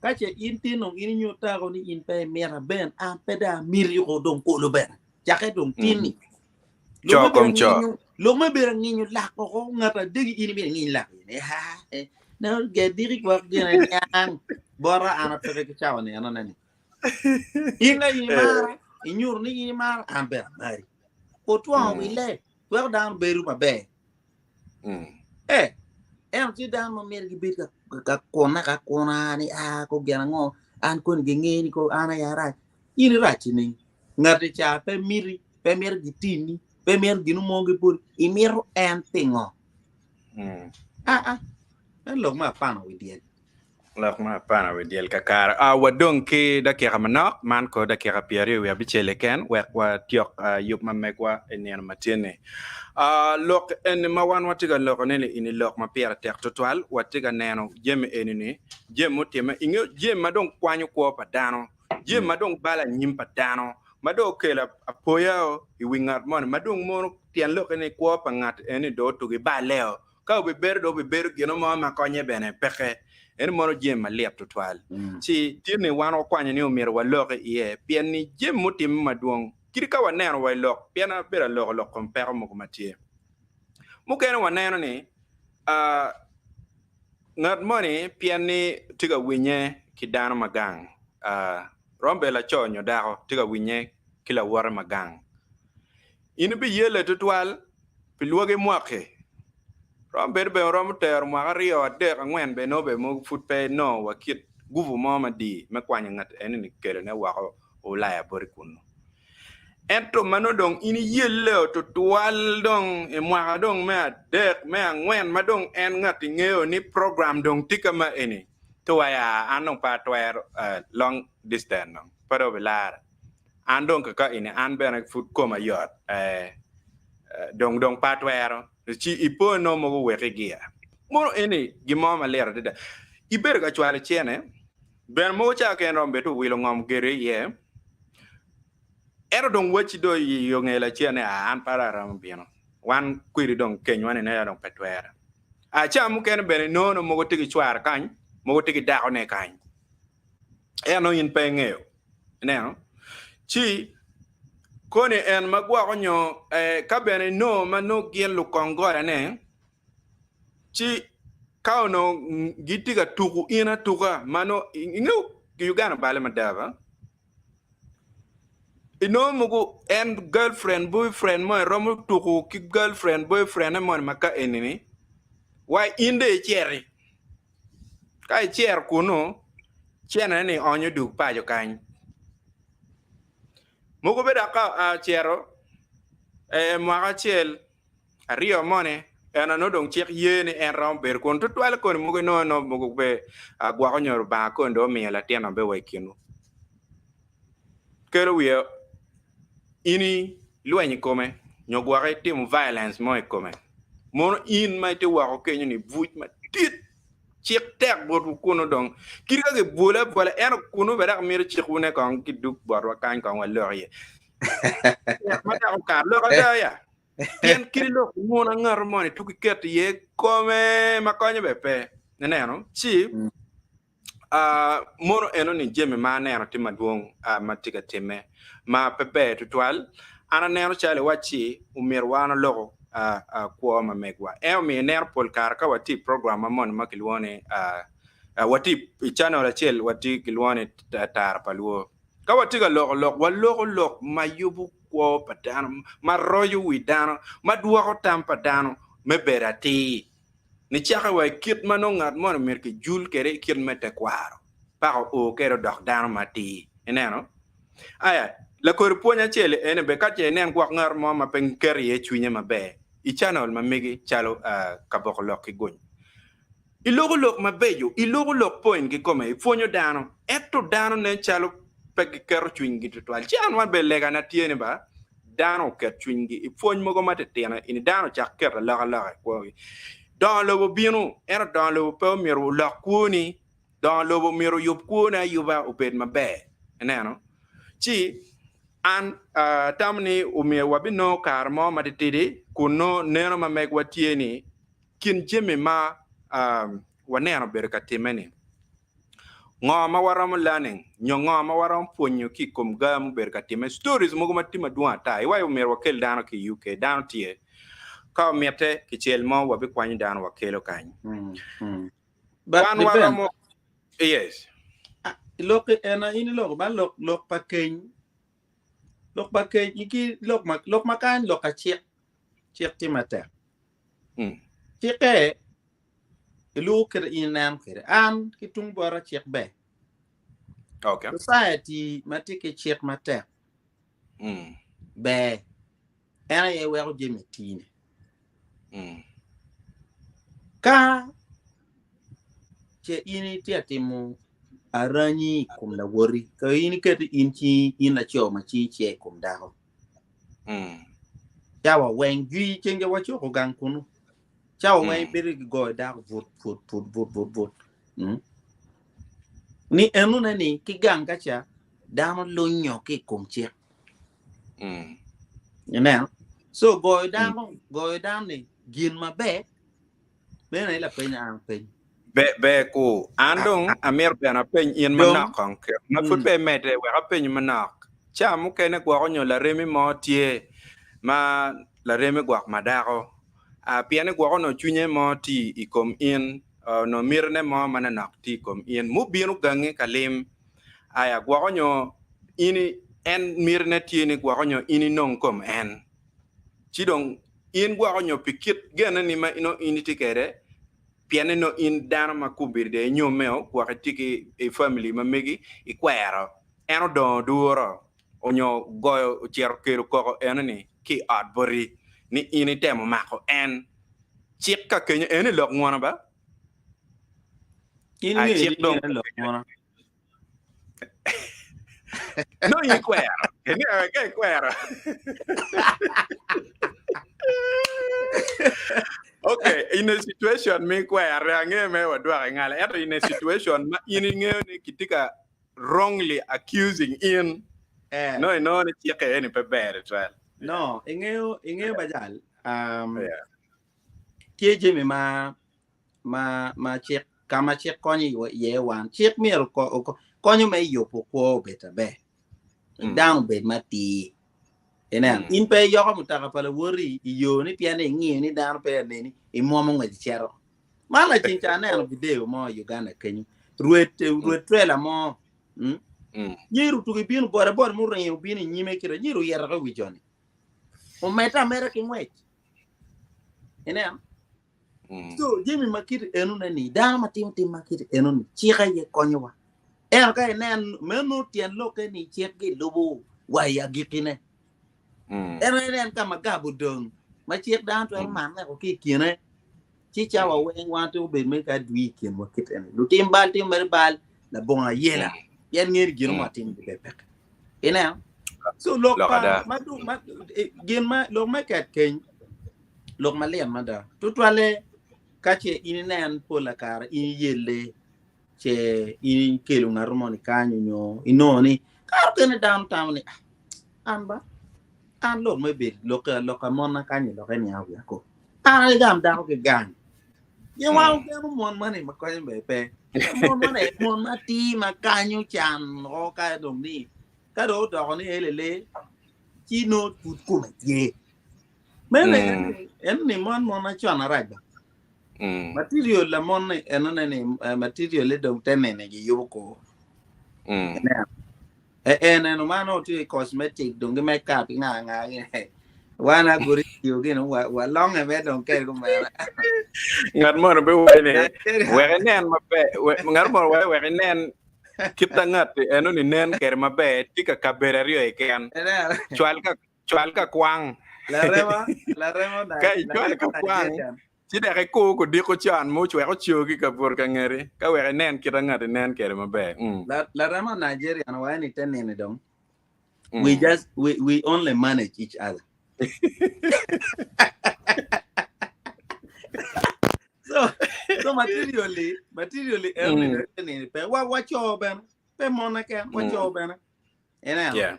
Ka ce in tin dong in inyut tako ni in pe imita ben an pe dong amiti ko dong kulu bene cakke dong tin-ni. Co Lok me bedo kom co. anginyo, lok me bedo anginyo lak oko ngat adegi in imito inginy lak in. Ha, eh, no gediki gwok gine niang bota an apeke ki cawa ni enone ni. In ka in imara, inyuto ni in imara, an bene amari. Otwongo Mm. wille, weko dano bedo maber. Mm. Eh, ento tye dano ma myero gibed ka, ka kune ka kuna ni a ko gin ango an koni ginge ni ko an aye arac. In irac nining? Ngati ca pe miti, pe mito gitini, pe mito gin mo giboti, imito en pingo? Mm. Ah ah, en lok me apano wi dyel. Lok ma apana wi dyel kakare. Ah, wadong ki dakika manok, man ko dakika 29 keken, wek watyok ah, yub ma megwa i nino ma tye-ni. Ah, lok eni ma wan watye ka lokone ni eni lok ma pire tek tutwal. Watye ka neno jami eni-ni, jami mutimme, ingeyo jami ma dong kwanyo kwo pa dano, jami ma dong balo anyim pa dano, ma dong okelo apoya i wi ngat moni, ma dong mono tyen lokke ni kwo pa ngat eni dong otugi balleo. Ka obibedo dong obibedo gino mo ma konye bene peke. Eno mono jami malit tutwal. Ci tye ni wan wakwanyo ni omyero walok iye pien ni jami mutimme madwong kadi ka waneno wa i lok pien abedo aloko lok kom peko mogo ma tye. Mukene waneno ni ngat moni pien ni tye ka winye ki dano ma gang romo bedo laco nyo dako tye ka winye ki lawote ma gang. In ibiyelle tutwal pi lwagi mwaki. Romo bedo bene oromo tero mwaka aryo, adek, angwen bene nongo bene mogo pud pe inongo wa kit gupu mo madir me kwanyo ngat eni-ni kelone woko Ulaya boti kunnu. Ento ma nongo dong in iyelle tutwal dong i mwaka dong me adek, me angwen ma dong en ngat ingeyo ni program dong tye ka ma eni, ci waya an dong pe atwero long distance dong pe dong obilare. An dong kaka eni an bene pud koma yot dong dong pe atwero. Ci ipo nongo mogo weki gia. Mono eni gin mo malit adada. Ibedo ka cwalo cene, bene mogo ca keken romo bedo owilo ngom gedo iye. Ento dong wacci dong i yo nge lacen ni, Aa, an pe aromo bino. Wan kwedi dong kenywa ni nene dong pe twere. Aa, ca mukene bene inongo nongo mogo tye ki cware kany, mogo tye ki dakone kany. Ento nongo in pe ingeyo. Ineno? Ci koni en ma gwoko nyo eh, ka bene inongo ma nongo gin lukongolane, ci ka onongo gitye ka tuku in atuka ma nongo ingeyo Uganda obale mada ba. Inongo mogo en girlfriend boyfriend mo eromo tuku ki girlfriend boyfriend ne moni ma ka eni ni wa in dong iciti ka icito kunu cene ni onyo dug paco kany mogo bene dok ka ocito mwaka acel Aryo moni, en onongo dong cik ye ni en romo bedo kun tutwale koni mogo inongo nongo mogo pe gwoko nyo Lubanga koni dong omiyo latin be wa i kinwu. Kelo wiye in ilwenyo i kome nyo gwoki itimo violence mo i kome. Mono in ma itye woko kenyo ni buc madit cik tek botwu kunu dong kit ka gibwole abwola ento kunu bene dok mito cikwu ne kong kidug botwa kany kong walok iye. Tek ma dok okato lok ada ya. Pien kadi lok nguna ngato moni tuk iketo iye kome ma konyo bene pe. Ineno? Ci uh, mono eno ni jami ma aneno tye madwong uh, ma tye ka timme ma pe ber tutwal. An aneno calo iwacci omyero wan oloko uh, uh, kwo ma megwa. En omiyo ineno pol kare ka watye i program ma moni ma kilwongo ni uh, uh, watye i channel acel watye kilwongo ni Tara pa Luo. Ka watye ka loko lok, waloko lok ma yubo kwo pa dano, ma roco wi dano, ma dwoko tam pa dano me bedo atir, nicake wa i kit ma nongo ngat moni myero kijul kwede i kit me tekwaro, paka oo kwede odok dano matir. Ineno? Aya, lakodi pwony acel eni bene ka ce inen gwok ngat mo ma pe keto iye cwinye maber i canal ma megi calo kaboko lok ki guny. Iloko lok mabeco, iloko lok point kikome, ipwonyo dano, ento dano nen calo pe giketo cwinygi tutwal. Ci an bene legana tye ni ba dano oket cwinygi i pwony mogo matitino eni, dano ocak keto alokaloka i kwogi. Dongo lobo bino, ento dongo lobo pe omyero olok kwoni, dongo lobo myero oyub kwoni ayuba obed maber. Ineno? Ci an atamo ni omyero wabinongo kare mo matitidi kun nongo neno ma megwa tye ni kin jami ma waneno obedo ka timme-ni, ngo ma waromo learning nyo ngo ma waromo pwonyo ki i kom ga mubedo ka timme? Stories mogo ma tye madwong ata. Iwaco myero wakel dano ki i UK. Dano tye. Ka omitte kicel mo wabikwanyo dano wakelo kany. But Wan depend. waromo yes. Ah, lok en in iloko ba lok lok pa keny lok pa keny ki lok ma lok ma kany lok ka cik cik tye matek. Cikke iluko kit in ineno kwede. An ki tung bota cik ber. Okay. Society ma tye ki cik matek Mm. ber. En aye weko jami tine. Mm. Ka ce in itye ka timo aranyi i kom lawoti, ka in iketo in cingi, in laco ma cingi ce i kom dako. Mm. Cawa weng jwi ceng ja wacoko gang kunu. Cawa weng Mm. ibedo ki goyo dako vut vut vut vut vut vut. Mm. Ni enone ni ki gang ka ca dano lunyo ki i kom cik. Mm. Ineno? So goyo dano, goyo dano ni gin maber Meno aye lapeny an peny. Be, ber ku. An dong amito bene apeny in Dong. manok kong kit ma pud Mm. pe imedde wek apenyi manok. Ca mukene gwoko nyo laremi mo tye ma laremi gwok ma dako. Ah, pien ni gwoko onongo cwinye mo tye i kom in, onongo mitine mo manonok tye i kom in, mubino gangi ka lim. Aya, gwoko nyo in i, en mitine tye ni gwoko nyo in inong kom en. Ci dong in gwoko nyo pi kit genneni ma nongo in itye kwede, pien ni nongo in dano ma kombeddi dong inyommeo, gwok itye ki i famili ma megi, ikwero. En odongo oduro. onyo goyo ocito kelo koko eno-ni ki i ot boti ni in itemo mako en. Cik ka kenyo eno i lok ngwono ba? In Ai ingeyo cik ni dong en lok ngwono. Nongo in ikwero. Iniang ka ikwero. Okay, in a situation me ikwero, angeyo me wadwoko ingale. Ento in a situation ma in ingeyo ni kitye ka wrongly accusing in, Eh. nongo inongo ni cikke eni pe ber tutwal. No, ingeyo ingeyo bajal. Um, Yeah. tye jami ma ma ma cik ka ma cik konyo iye wan. Cik myero konyo me yubo kwo obed aber. Mm. Dano obed matir. Inen, Mm. in pe iyoko mutoka pa lawoti i yo ni pien ni ingiyo ni dano pe aneni, imwomo ngwec icito. Man laceng ca aneno video mo i Uganda kenyo. Rwed rwed trailer mo. Mm? Mm. Nyero otugo ibino boda boda muringo obino i nyime kite nyero oyito i wi joni. Omedde ameda ki ngwec. Ineno? Mm. So jami ma kit enone ni dano ma timo tim ma kit enoni cik aye konyowa. Ento ka inen meno tyen lokke ni cik gilubo wa i agikkine. Mm. Ento inen ka ma gab odong ma cik dano twero Mm. manne ko ki i kine ci cawa weng wan twero bedo me ka adwi i kinwa kit eni. Lutim bal timo mere bal labongo ayela pien ngeyo ni gin mo atimo gibe peke. Ineno? So lok Lok pa ada. ma du ma gin ma lok me ket keny lok malit mada. Tutwalle ka ce in inen pol kare in iyelle ce in ikelo ngat mo ni kany onyo inongo ni kare okene dano tamo ni ah, an ba an lok me bedo lok lok amona kany loke niang wiya ko. An agam dako ki gang. Gin wan ogeno mon mani ma konyo be pe. Mon mani mon matir ma kanyo can o ka dong ni ka dong odoko ni elele ci nongo pud kome tye. Meno Mm. en ni mon mon acon arac ba. Mm. Material la mon ni enone ni eh, material le dong te nene giyubo ko. Mm. Ineno. E en eno man tye cosmetic dong gi make up nga nga gi. Wan aguri tiyo gin wa wa longe me dong kel kumera. Ngat mono be waco ni Nigeria. wek inen maber ngat mono waco wek inen kit a ngat eno ni nen kede maber tye ka kabedo aryo keken. Ineno. Cwal ka cwal ka kwang. Larema larema Ka icwalo larema ka kwang Nigerian. ci dok ikur kudiko con muc wek ocogi ka buto ka ngeti ka wek inen kit a ngati nen kede maber. Mm. La larema Nigerian waco ni te nini dong we Mm. just we we only manage each other. So so materially materially en ni Mm. te nini pe wa waco bene pe mon keken waco Mm. bene. Ineno? Yeah.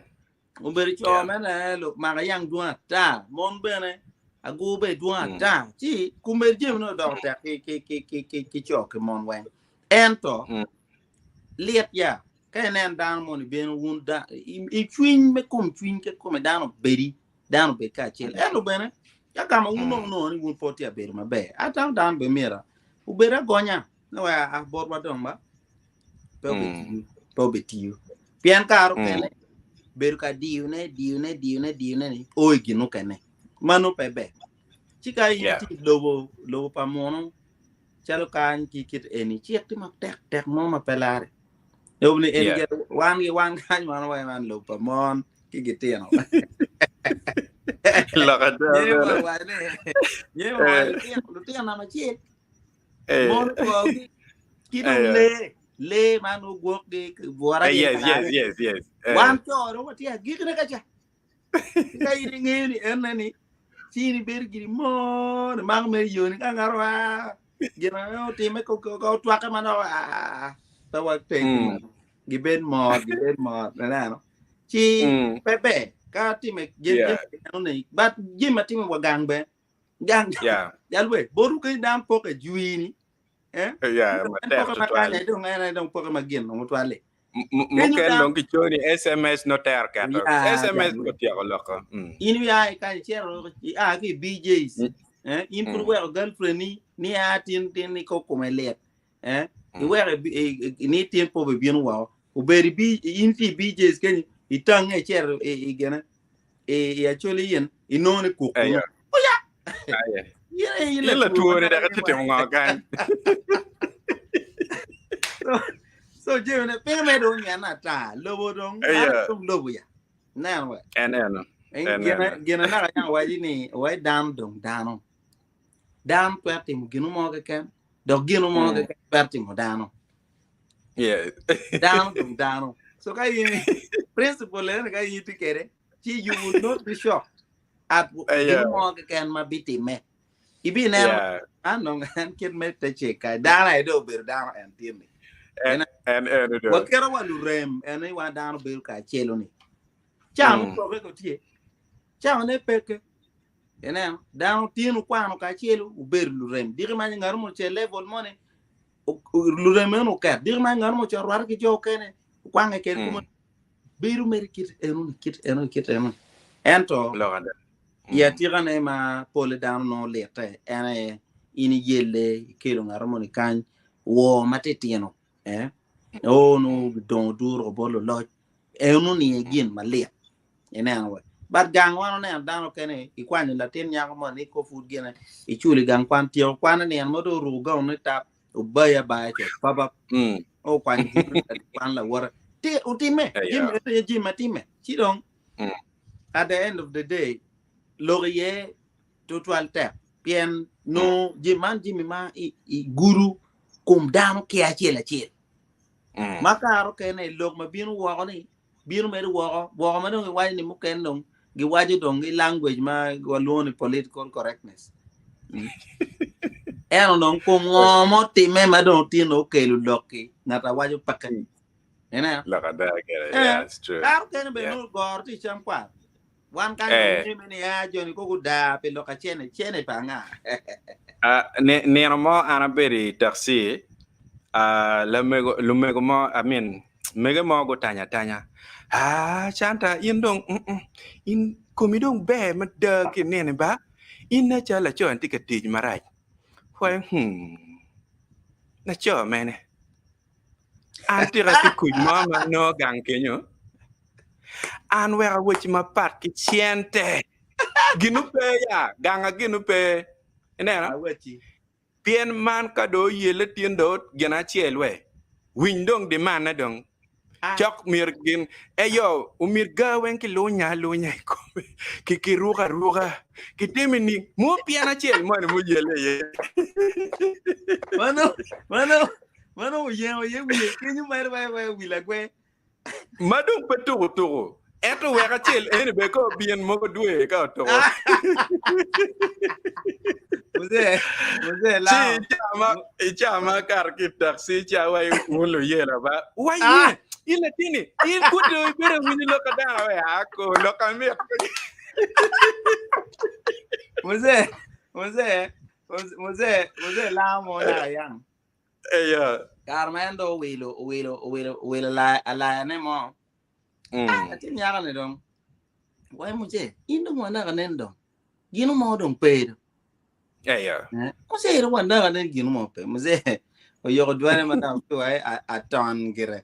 Obedo co Yeah. mene mako yang dwong ata, mon bene agur bene dwong Mm. ata. Ci kumed jami ni odoko tek ki ki ki ki ki ki co ki mon weng. Ento Mm. lit ya ka inen dano moni bino wun da i, i cwiny me kom cwiny ki kome dano obedi dano obed kacel. Ento bene ka ka ma wun Mm. onongo ni wun pud tye abedo maber atamo dano bene myero obed agonya ni wek a botwa dong ba pe Mm. obitiyo pe obitiyo pien kare Mm. okene bedo ka diyone diyone diyone diyone ni o i gin okene mano pe ber ci ka in Yeah. itye i lobo lobo pa munu calo kany ki kit eni cik tye matek tek mo ma pe lare lobo ni eni Yeah. gire wan gi wan kany wan waye man lobo pa mon ki gitino Lok ada nyeyo bene. wa waco ni nyeyo wa waco Eh, lutino lutino namba acel eh, mon okogi ki dong eh, lee lee man ogwokgi bwora eh, gin yes, yes, kare yes, yes. Eh. wan co dong watye agikine ka ca ka in ingeyo ni ene ni ci in ibedo giri moni mako mere yoni ka ngato a gin ame otime ko ko ko otwake manok a pe wateng Mm. kumeno gibed mot gibed mot ineno ci Mm. pe ber ka time jami Yeah. jami eno ni but jami matime wa gang be gang Yeah. jalwe boru ke dan poke juini eh Yeah, en matek poke ma tutwal. kanya dong en dong poke ma gin dong tutwal-li M- kenyo Muken dan dong kiconi SMS no ter keto. ya SMS jalwe otyeko loko. Mm. in ya i kanya cero a ki BJ's Mm. eh in pud Mm. weko girlfriend ni ni a tin tin ni ko kome lit eh Mm. iweko ni tin po be bino woko obedi bi in ti BJ's kenyo itange cero i gene i acholi yin inongo ni kuk Eh, kuno yeah. oya Aye. yin In latwo latwo ni ma dok kaka itye timo ngo kany? so so jami ne piny me dong nyen ata lobo dong Eh, man yeah. dong lobo ya. Ineno we? En eno. En En gine eno. gine naka yang waci ni wai dano dong dano. Dano twero timo gino mo keken dok gino mo Mm. keken twero timo dano. Yeah. Dano dong dano. So ka in principle ene ka in itye kwede ci you will not be shocked at Eh, gino yeah. mo keken ma bitimme. Ibineno Yeah. an dong en kit me te cik kai dano aye dong obedo dano en tye-ni. En En en eno dong. waketo wa lurem en ni wan dano bedo kacelo-ni. Cawa Mm. mupoke ko tye, cawa ne peke. Ineno, dano tyen okwano kacelo obedo lurem. Diki ma ngat mo ce level moni lurem meno oket. Diki ma ngat mo ce orwate ki jo okene okwange kede Mm. kuma bedo mere kit enoni kit enoni kit enoni. Ento Lok ada. i atikane ma pole dano nongo litte en aye in iyelle ikelo ngat moni kany woo matitino eh o nongo gidongo duro bot luloc enoni aye gin malit ineno we but gang wan oneno dano okene ikwanyo latin nyako moni ni ko pud gine iculo i gang kwan tyeko kwane nino mo dong oruko gaun ni tap obayi abaya co papap Mm. okwanyo gin kwan lawote ti otime Eh, jami yeah. eno aye jami matime ci dong Mm. at the end of the day lok iye tutwal tek pien nongo jami man jami ma i, i gudo kom dano ki acel acel Mm. ma kare okene lok ma bino woko ni bino mere woko woko ma dong giwaco ni mukene dong giwaco dong i language ma walwongo ni political correctness. Mm. En onongo kom ngo mo time ma dong tino okelo lok-ki ngat awaco peke. Ineno? Lok ada kere. Eh, Yeah, it's true. kare okene bene Yeah. nongo goro tye i cam kwar. Wan kany Eh. dong ni a joni koko daa pi lok acene, cene pa anga? Ah, nino mo an abedo i taxi, ah, lamego, lumego mo, I mean, mege mo gutanya atanya. Ah, Canta, in dong, mm, mm, in komi dong ber mada ki nini ba? In nen calo laco en tye ka tic marac. Pwoyo, hmm, laco mene? An tika ki kuc mo ma nongo gang kenyo? An wek awocci mapat ki cente. Ginu pe ya, ganga ginu pe. Ineno? Awacci. Pien man ka dong oyelle tin dong gin acel we. Winy dong dimanne dong. Ah. Cok myero gin eyo omyero ga weng ki lunya alunya i kome ki kiruka aruka ki timi ni mo pien acel moni muyelle iye. Mano, mano, mano oyengo iye wiye kenyo mere wai wai wi lagwe. Ma dong pe tuku tuku. Ento wek acel eni be ka obin mogo dwe ka otuko. Mzee, mzee Ci lao. icama icama kar ki taxi ca wa wun luyela ba. Wa Ah. ye in latini in kudo ibedo winyo lok adana we ako lok amit. Mzee, mzee, mzee, mzee lao mo na yang. Eya. Kare ma en dong owilo, owilo, owilo, owilo alayane mo. Mm. Latin nyako-ni dong, wai muje, in dong wanaka nen dong, gino mo dong pe dong. Eya. Eh, Muje dong wanaka nen gino mo pe. Muje, oyoko dwane ma dong pe wai aton gire.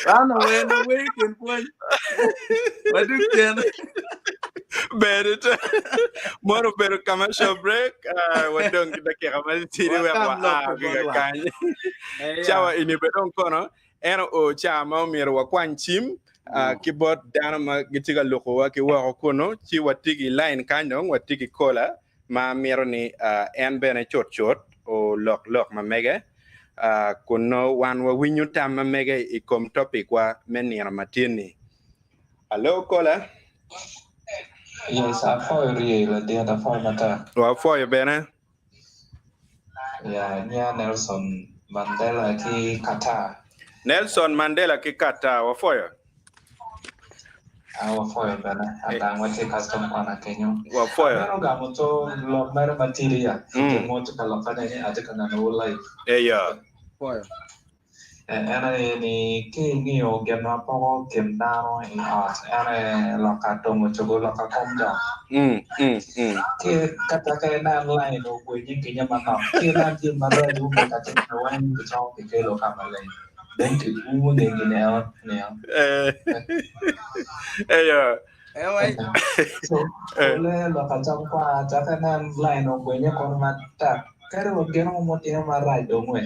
Ano wen we kin pwony. Waduk cen. Ber ite. Mono obedo commercial break. Uh, wadong ki dakika ma tidi wek Wakam lok waa pi ki bot lwak. kakany. Eya. Cawa eni be dong kono en oo cawa ma omyero wakwany cim uh, ki bot dano ma gitye ka lukowa ki woko kunu ci watye ki line kany dong watye ki kola ma mito ni uh, en bene cutcut olok lok ma mege uh, kun nongo wan wawinyo tam ma mege i kom topikwa me nino matin-ni. Alo kola? Yes, apwoyo ryei ladit, apwoyo matek. Wapwoyo bene. Ya, nya Nelson Mandela ki Qatar. Nelson Mandela ki Qatar, wapwoyo. Ah, wapwoyo bene. Adang watye custom kwana kenyo. Wapwoyo. Amito gamo to lok mere matidi ya. Mm. Mo tye ka lokane ni atye ka neno wu live. Eyo. Pwoyo. En aye ni ki ingiyo gin ma poko kin dano i ot en aye loka dongo cogo loka kom jok. Ki ka teke inen lain ogwenye kinye manok ki inen jami maraco me ka timo weng kicoko kikelo ka maleng dong ki umo nge gin eno niang. Eyo. Ewe. So, ole loka cam kwar cake nen line ogwenye kono matek. Kadi wa gin mo mutime marac dong we.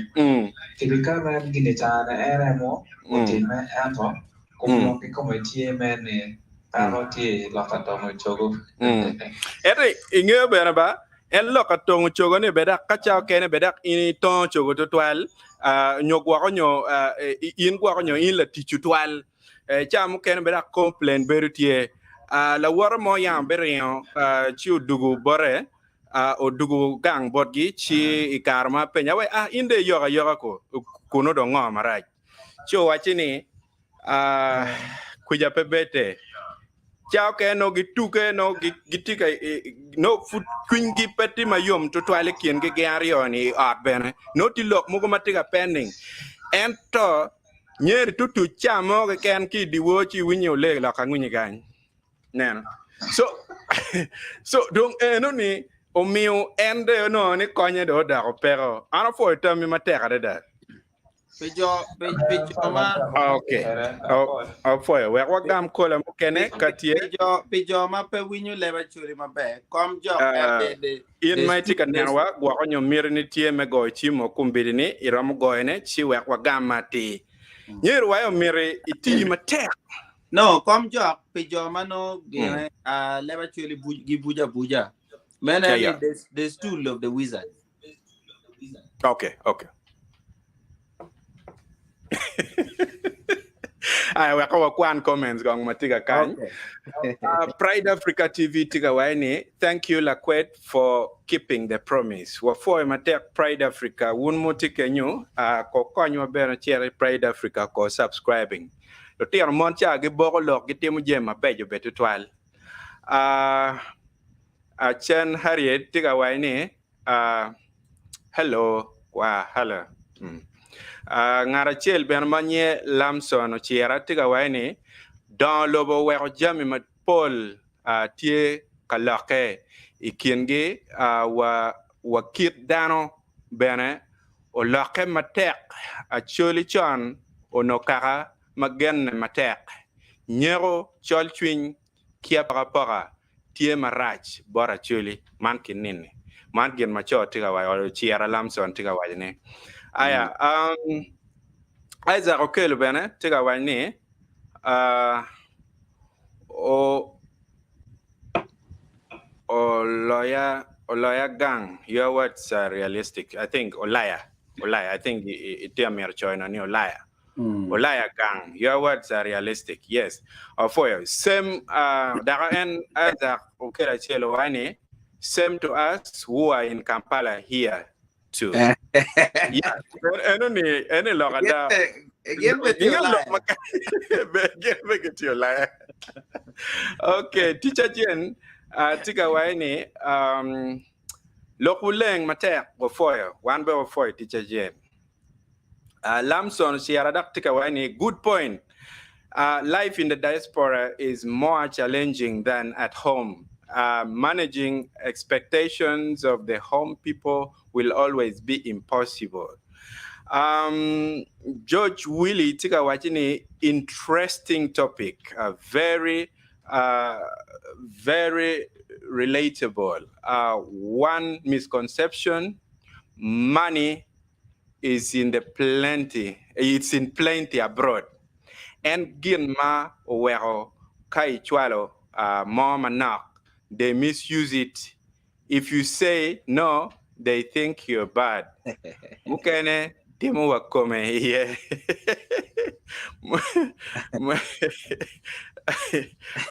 Kidi ka en gini cane en aye mo otime ento kom lok kikome tye me ni peko tye i loka tongo cogo. Ento ingeyo bene ba, en loka tongo cogo ni be dok ka ca okene be dok in itongo cogo tutwal nyo gwoko nyo in gwoko nyo in latic tutwal. Ca mukene be dok complain bedo tye. Lawote mo yam biringo ci odugu bote Odugo gang botgi, ci i kare ma apenye, awaco, Ah, in dong iyoko ayoka ko, kunnu dong ngo marac? Ci owacce ni, Ah, kwica pe bed-de. Ca okene nongo gituke, nongo gitye ka, nongo pud cwinygi pe tye mayom tutwal i kingi gin aryo-ni i ot bene. Nongo tye lok mogo ma tye ka pending. Ento nyeri tutuc ca mo keken ki i dyewor ci iwinyo oleg lok angwinyi kany. Neno. So, so dong eno ni omiyo en de onongo ni konye do odoko peko. An opwoyo tammi matek adada. Pi jo, pi, pi jo ma Okay. Opwoyo. Wek wagam kola mukene ka tye. Pi jo, pi jo ma pe winyo leb Acholi maber, kom jok uh, de, de, in ma itye ka nenowa, gwoko nyo miti ni tye me goyo cim o kombeddi ni, iromo goyone ci wek wagam atir. Nyeri wa omiti iti matek. No, kom jok pi jo ma nongo gine uh, leb Acholi gibujo abuja. Meno yeah, yeah. The, the stool of the wizard. Okay. Aya weko wakwan comments gong ma tye ka kany. Okay. Pride Africa TV tye ka waco ni thank you Lakwed for keeping the promise. Wapwoyo matek Pride Africa wun mutye kenyu uh, ko konywa bene cito i Pride Africa ko subscribing. Lutino mon ca giboko lok gitimo jami mabeco bene tutwal. Acen Harriet tye ka waco ni hello kwa hello. Ngat acel bene ma nyinge Lamson Ocira tye ka waco ni dongo lobo oweko jami mapol tye ka lokke i kingi wa kit dano bene olokke matek. Acholi con onongo kaka ma genne matek. Nyeko, col cwiny, ki apokapoka tye marac bot Acholi man ki nini. Man gin ma co tye ka waco, Ocira Lamson tye ka waco ni. Aya, um, Isaac Okello bene tye ka waco ni, uh, o, Oloya oloya gang your words are realistic I think olaya olaya I think itye amito coyo ni olaya olaya gang your words are realistic yes opwoyo same uh, dako en Isaac Okello acel owaco ni same to us who are in Kampala here too yeah eno ni eno lok ada Gin be tye olaya. Gin be gitye olaya. Okay, teacher Jen, uh, tye ka waco ni um, lokwu leng matek wapwoyo, wan be wapwoyo teacher Jen. Uh, Lamson Sierra dok tye ka waco ni good point. Life in the diaspora is more challenging than at home. Managing expectations of the home people will always be impossible. Um, George Willie tye ka waco ni interesting topic, very, very relatable. One misconception, money is in the plenty, it's in plenty abroad. En gin ma oweko ka icwalo mo manok, they misuse it. If you say no, they think you're bad. Mukene timo wa kome iye.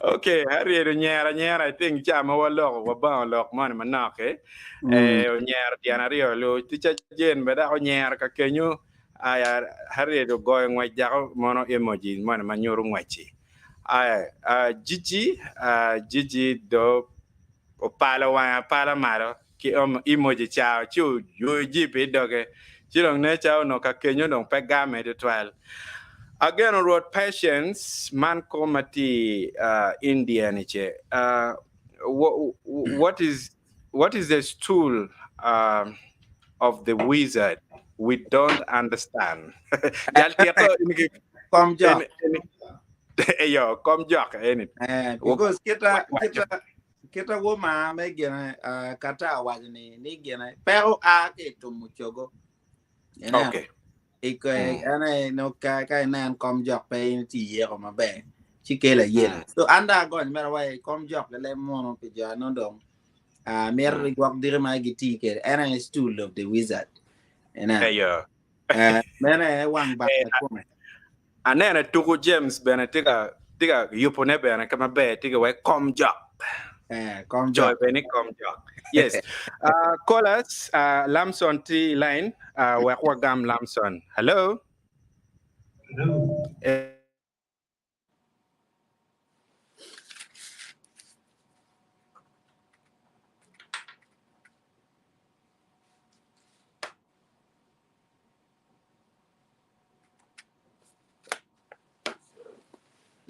Okay, Harriet onyero anyera, I think ca ma waloko wabango lok moni manok eh. Eh, onyero tyen aryo lu tica Jane bene dok onyero ka kenyo aya Harriet ogoyo ngwec dako mono emoji moni ma nyuto ngwec-ci. Aya, ah, Gigi, ah, Gigi do opalo wange apala malo ki emoji ca ci oyuyo jip i doge ci dong nen calo onongo ka kenyo dong pe game tutwal. Ageno Rwot Patience man kom ma tye i India ni ce what is what is the stool of the wizard we don't understand. Jal tito Kom jok. Eyo, kom jok eni. Eh, because kita kita kita wo ma me gine uh, kata awaco ni ni gine peko a ki tumu cogo. Okay. Iko ene no ka ka inen kom jok pe in ti yeko maber ci kelo ayela. So an dong agony mere wa i kom jok ki leb munu pi jo no dong uh, mito mm. gwok diki ma giti kwede en aye stool of the wizard. Inen. Eyo. Eh, meno aye wang bak Eh, kome. Aneno tuku James bene tye ka tye ka yubone bene ka maber tye ka wek kom jok. Eh, kom Joy jok. bene ni kom jok. Yes. Callers, Lamson tye i line. Wek wagam Lamson. Hello. Hello. Eh,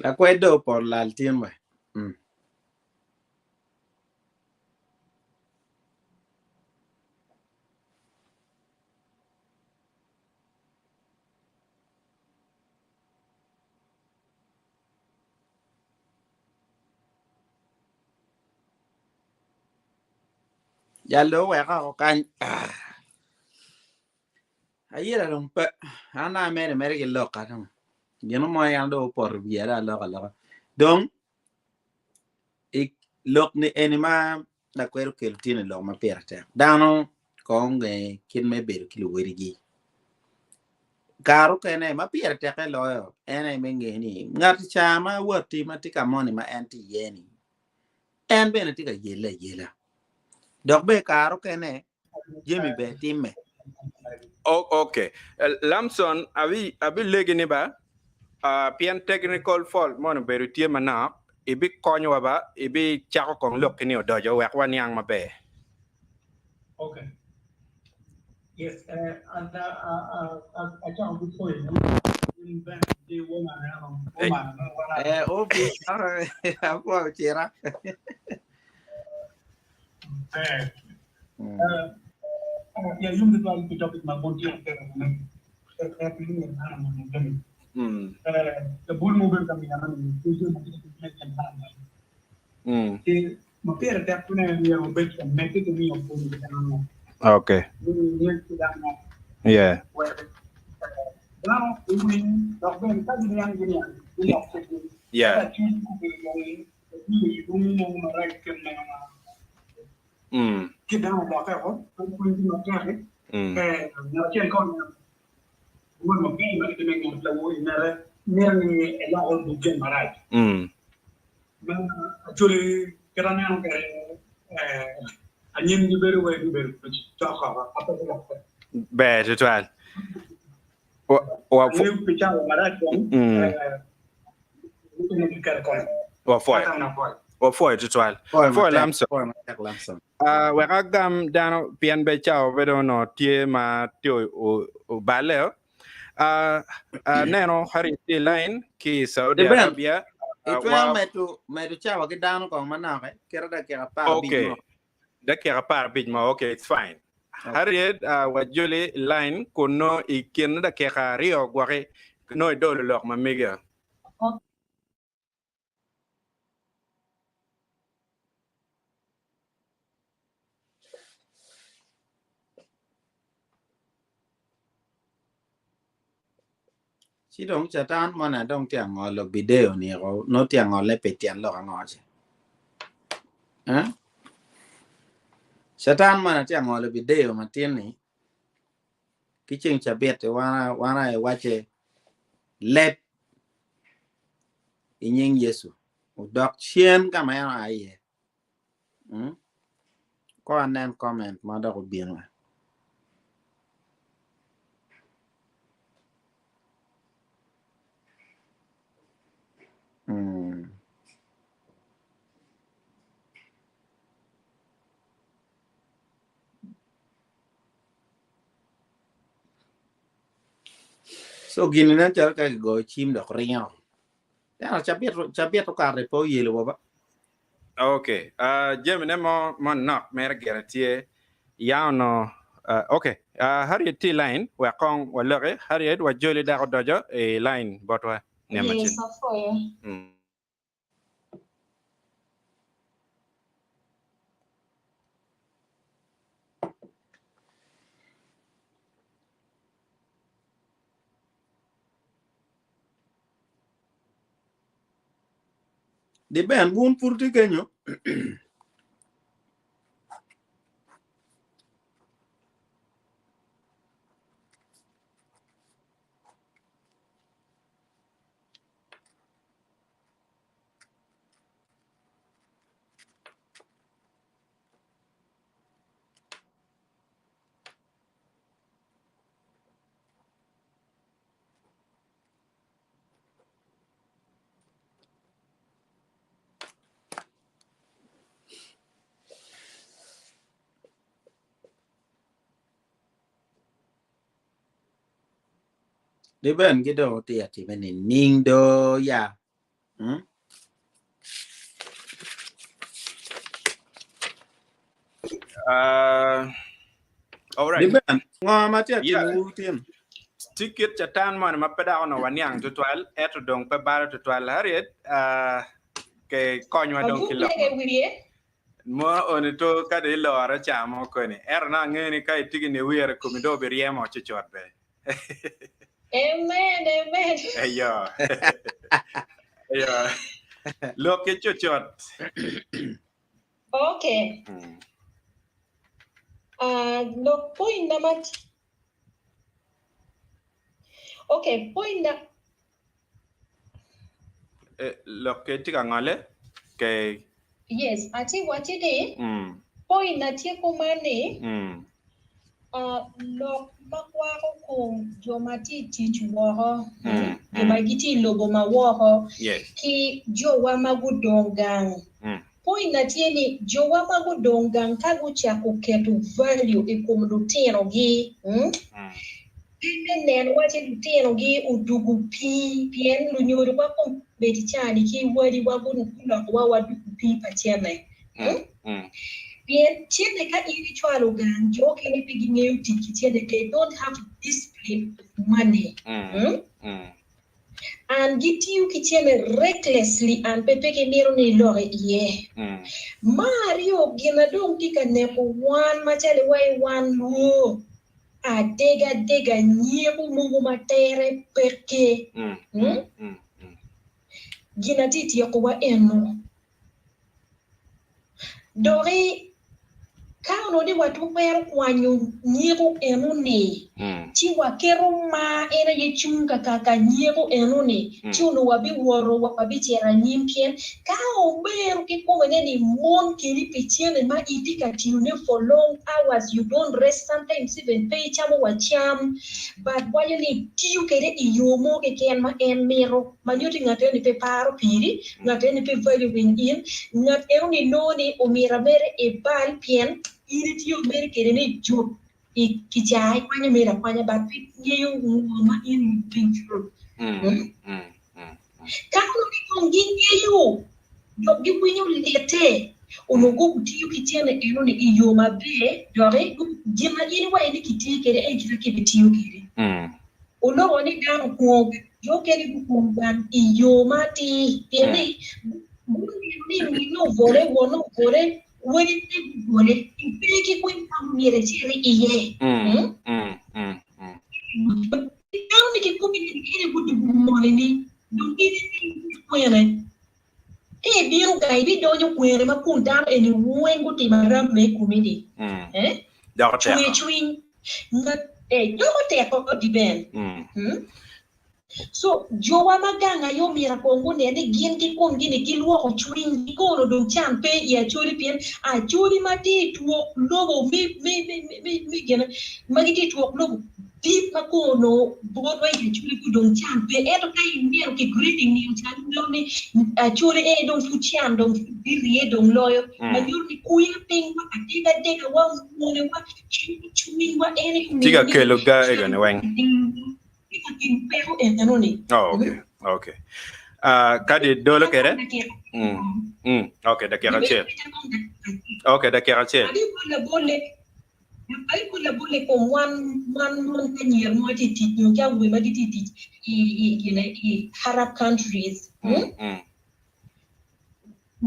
Lakwed dong opot lal tin we. Mm. Jal dong oweka oko kany. Ah. Ayela dong pe. An dong amede mere ki lok dong. Gin mo en dong opoto i wiya dong aloko aloka. Dong i lok ni eni ma lakwed okelo tye ni lok ma pire tek. Dano kong onge kit me bedo ki luwedigi. Kare okene ma pire teke loyo en aye me nge ni ngat ca ma watti ma tye ka moni ma en tye iye ni en bene tye ka yelle ayela. Dok bene kare okene jami bene timme. Okay. Lamson, abi abi legi ni ba pien technical fault moni obedo tye manok, ibikonyowa ba, ibicako kong lokki ni odoco wek waniang maber. Okay. Yes, and acako ki pwoyo in bene ki woman eno, woman Eh, obi, apwoyo cira. Ber. Ya yom tutwal pi topic ma pud tye atera ne. Labol mo bedo ka miya ni tye ma tye ka tic me kin dano. Ci ma pire tek ne myero obed ka medde ki miyo pwony ki dano. Okay. Miyo ki dano. Yeah. Wek dano owiny dok bene ka giniang giniang gilok kitgi. Yeah. Ka cwiny obedo dong obilo i lungu mo marac kit meno ma ki dano olokke oko pe pwony ki matek-ki ngat acel ka oneno wod maber ma kitye me ngat lawo i ngete mito ni elok odug gin marac ma actually kit aneno kwede anyim gibedo wai gubedo cok oko ape gulokke. Ber tutwal. Angeyo pi cawa marac dong mukene giketo kony. Wapwoyo. Wapwoyo tutwal. Pwoyo Lamson. Wek agam dano pien be cawa be dong onongo tye ma tye oballe. Aneno Harriet tye i line ki i Saudi Arabia. Itwero medo cawa ki dano kong manok kite dakika 15 mo. Dakika 15 mo, okay, it's fine. Harriet, wajoli line kun nongo i kin dakika aryo gwoki nongo idolo lok ma megi. Ci dong catan moni dong tye angolo video ni ko no tye angole pi tyen lok ango ce? Eh? Catan moni tye angolo video matin ni ki ceng cabit wana wana e wace leb i nying Yecu odok cen ka ma en oa iye. Hmm? Ko anen comment ma dok obino. Mm. So gini nen calo ka kigoyo cim dok ringo. Ento cabit cabit okato pe oyelo wa ba. Okay. Jami ne mo manok mere gire tye ya ono. Okay. Harriet tye i line wek kong waloki. Harriet wajoli dako doco i line botwa. Nino Yes, macen. apwoyo. Di ben wun pud tye kenyo. Di ben gi do tye atime ni ning do ya. Hmm? All right. Di ben ngo ma tye Yeah. atimo tin? Tye kit catan moni ma pe dok onongo waniang tutwal, ento dong pe balo tutwal. Harriet, uh, ke konywa dong ki Abup lok lege mo. wiye. Mo oni to ka dong ilore ca mo koni. Ento nongo angeyo ni ka itye ki niwire komi dong obiryemo cucut be. Amen, amen. Eyo. Eyo. Lok ki cucut. Okay. Uh, lok point na mat. Okay, point na. Eh, lok ke tye ka ngole ke. Yes, atye waci ni Mm. point na tye kuman ni Mm. uh, lok ma kwako kom jo ma tye i tic woko, Mm. jo ma gitye i lobo ma woko, Yes. ki jowa ma gudong gang. Mm. Point na tye ni jowa ma gudong gang ka gucako keto value i kom lutinogi, mm, Mm. Pe me neno waci lutinogi odugu pii pien lunyodowa kombeddi cani ki wadiwa gulokowa wadugu pii pa cene. Pien cene ka in icwalo gang jo okene pe gingeyo tic ki cene they don't have discipline of money. And gitiyo ki cene recklessly and pe pe gimito ni iloki iye. Ma aryo gin na dong tye ka neko wan macalo iwaci wan lwor Adegadega nyeko mogo ma tere peke. Gin atye tyekowa eno. Doki ka onongo ni watwero kwanyo nyeko eno-ni, ci waketo mar en aye cung kakaka nyeko eno-ni, ci onongo wabiwoto wabicito anyim pien Ka obedo kikomene ni mon kedi pi cene ma itye ka tiyone for long hours you don't rest sometimes even pe icamo wa cam but waco ni itiyo kede i yoo mo keken ma en mito ma nyuto ni ngat eni pe paro piri, ngat eni pe valuing in, ngat eno ni nongo ni omyero mere ibal pien in itiyo mere kede ni jut i kicaa ikwanyo mere akwanya but pe ingeyo ngo ma in you been through. Ka onongo ni kong gingeyo dok giwinyo litte, onongo gutiyo ki cente enoni i yo maber doki gin ma in iwaco ni kitiyo kwede en kit ma kibitiyo kwede. Oloko ni dano okwongo jo mukene gukwongo gang i yo ma atir pien ni guneno ni minne obwole, wonne obwole, wadine gubwole, ipe ki kwena ma myero icit iye. Dano ni kikomi ni ene gudugu moni ni dong in eni kwene ka ibino ga ibidonyo kwene ma kun dano eni weng gutimo aram me komi ni eh Doko teko. cwer cwiny ngat eh doko teko di ben So jowa ma gang aye omyero kong gunen ni gin ki komgi ni gilwoko cwinygi kono dong can pe i Acholi pien Acholi ma tye i twok lobo me me me me gine ma gitye i twok lobo dit ma kono botwa i Acholi pud dong can pe ento ka ineno ki grading nino ca inongo ni Acholi eni dong pud can dong pud birye dong loyo ma nyuto ni kuya piny wa adegadega wa mwone wa cwinywa en aye Tye omiyo ka ni kelo ga can egoni weng. Tye ka timo peko enoni. Oh, okay. Okay. Uh, kadi dolo kede? Mm. Mm. Okay, dakika acel. Okay, dakika acel. Abi bol labolle. Baibul labol i kom wan wan mon ki anyira mo ma tye i tic nyo ki awobe ma gitye i tic i i gine i Arab countries. Mm, mm.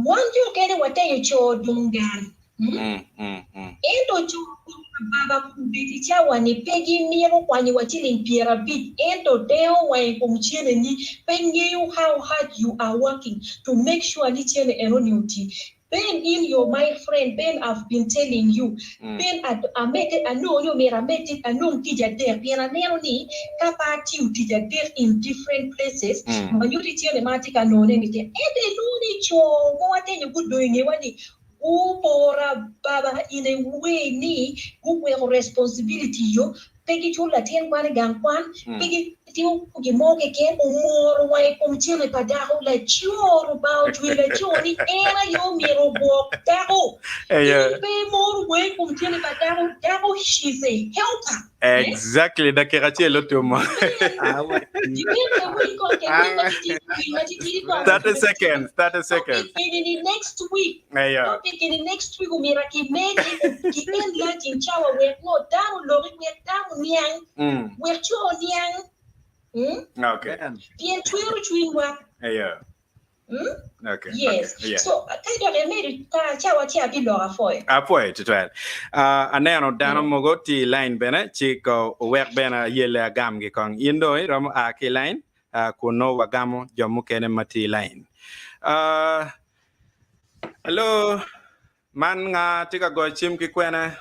Wan jo okene watenyo co dong gang. Mm, mm, mm. Ento co kong pa baba kombeddi i cawa-ni pe gimito kwanyo wa ciling 50 ento dengo wa i kom cene-ni pe ngeyo how hard you are working to make sure ni cene eno-ni oti. Ben in you're my friend Ben I've been telling you Ben amedde anongo ni omyero amedde anong tic adek pien aneno ni ka pe atiyo tic adek in different places ma nyuto cene ma atye ka nongone ni tek ento inongo ni co ma watenyo gudong i ngewa ni guporo ababa in a way ni guweko responsibility yo pe giculo latin kwan i gang kwan, pe gitimo gin mo keken, omoro wa i kom cente pa dako. Laco, Lubanga ocweyo laco ni en aye omyero ogwok dako. In pe imoro wa i kom cente pa dako, dako she's a helper. Exactly, dakika acel otumo. 30 seconds, 30 seconds. Topic eni next week. Eya. Topic eni next week omyero kimedi ki enlarging cawa wek ngo dano oloki wek dano oniang wek co oniang Okay. Pien cwero cwinywa. Eya. Okay. Yes. Okay. Yeah. So ka dok imedo ka cawa ci abiloko apwoyo. Apwoyo tutwal. Uh, aneno dano mogo tye i line bene ci ko owek bene ayelle agamgi kong. In dong iromo a ki i line uh, kun nongo wagamo jo mukene ma tye i line. Uh, Hello, man nga tye ka goyo cim ki kwene?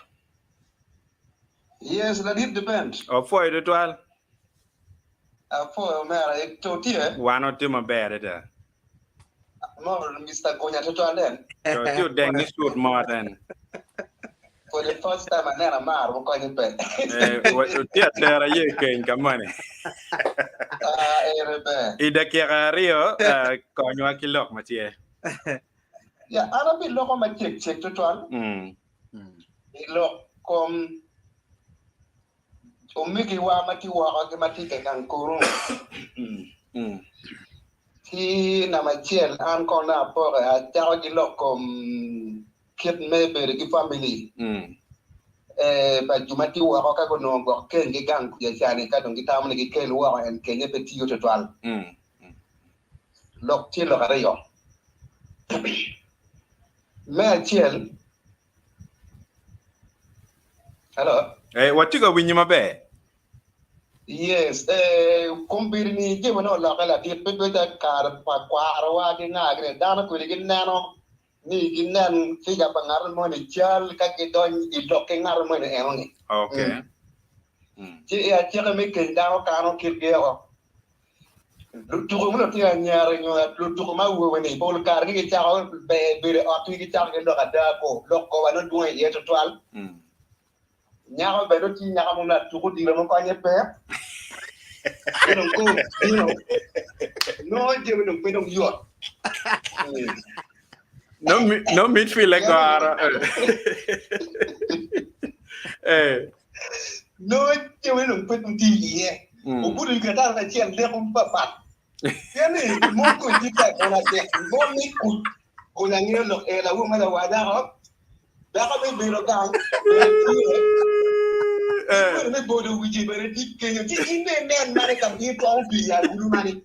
Yes, ladit depend. Opwoyo tutwal. Apwoyo omera, to tye? Wan watye maber adada. Amor Mister Gunya tutwal den. To tye odeng ni suit mo den. For the first time aneno amaro mo konye pe. Eh, tye atera ye keny ka moni. Ah, ere ber. I dakika aryo, uh, konywa ki lok ma tye. Ya, an abiloko macek cek tutwal. Mm. I lok kom omegiwa ma tye woko ki ma tye ka gang kunu. Mm. Ci namba acel an kono apoke acako ki lok kom kit me bedo ki family pa jo ma tye woko ka gunongo gwok keny ki gang kuca cani ka dong gitamo ni gikel woko en kenye pe tiyo tutwal. Lok tye lok aryo. Me acel, hello. Eh, watye ka winyi maber. Yes, eh, kombeddi ni jami ne olokke ladit pe bedo calo kare pa kwarowa ki nga gini dano kwede gineno ni ginen figa pa ngat moni cal ka gidony i lok ki ngat moni enoni. Okay. Ci i aciki me keny dano kano kitgi oko. Lutuku ma lutino anyira nyo lutuku ma awobe-ni pol kare ni gicako ber bedo i ot-gi gicako ki lok ada ko lok goba nongo dwong iye tutwal. Nyako bene nongo tye nyako mo ma latuku odilo ma konye pe. Ci dong kong bino nongo jami dong pe dong yot. No, no mit file goro. Eh. Nongo jami dong pe dong tye iye. Obuto i katara acel leko papat. Pien ni mon kuc tye tek mon acel. Mon ni kuc kuc angeyo lok en awo ma lawa dako. Dako me bedo gang bene tye. Ki me bodo wice bene tye kenyo. Ci in bene inen mane ka in twongo pii i agulu mani.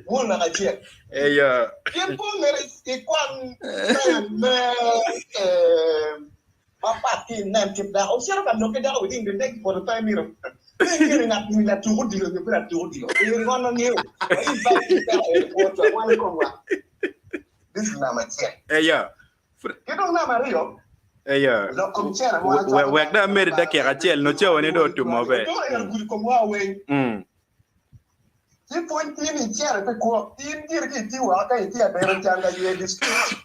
Won lok acel. Eyo. Pien po myero ikwan science me mapat ki inen kit dako. Ocito ka lok ki dako within the next 45 minutes. Pe ingeyo ngat ni latuk odilo nyo pe latuk odilo. Eri wan wangeyo. Wa invite ki peko eri kwo cwa wan i komwa. This is number acel. Eyo. Ki dong namba aryo, Eyo. lok kom cene mo acwalo Wek dong amedi dakika acel nongo cawani dong otumo be. Dong en ogudo komwa weng. Mm. Ci pwony tye ni cene pe kwok. In gire ki iti woko ka itye abedo can ka ywe biscuit.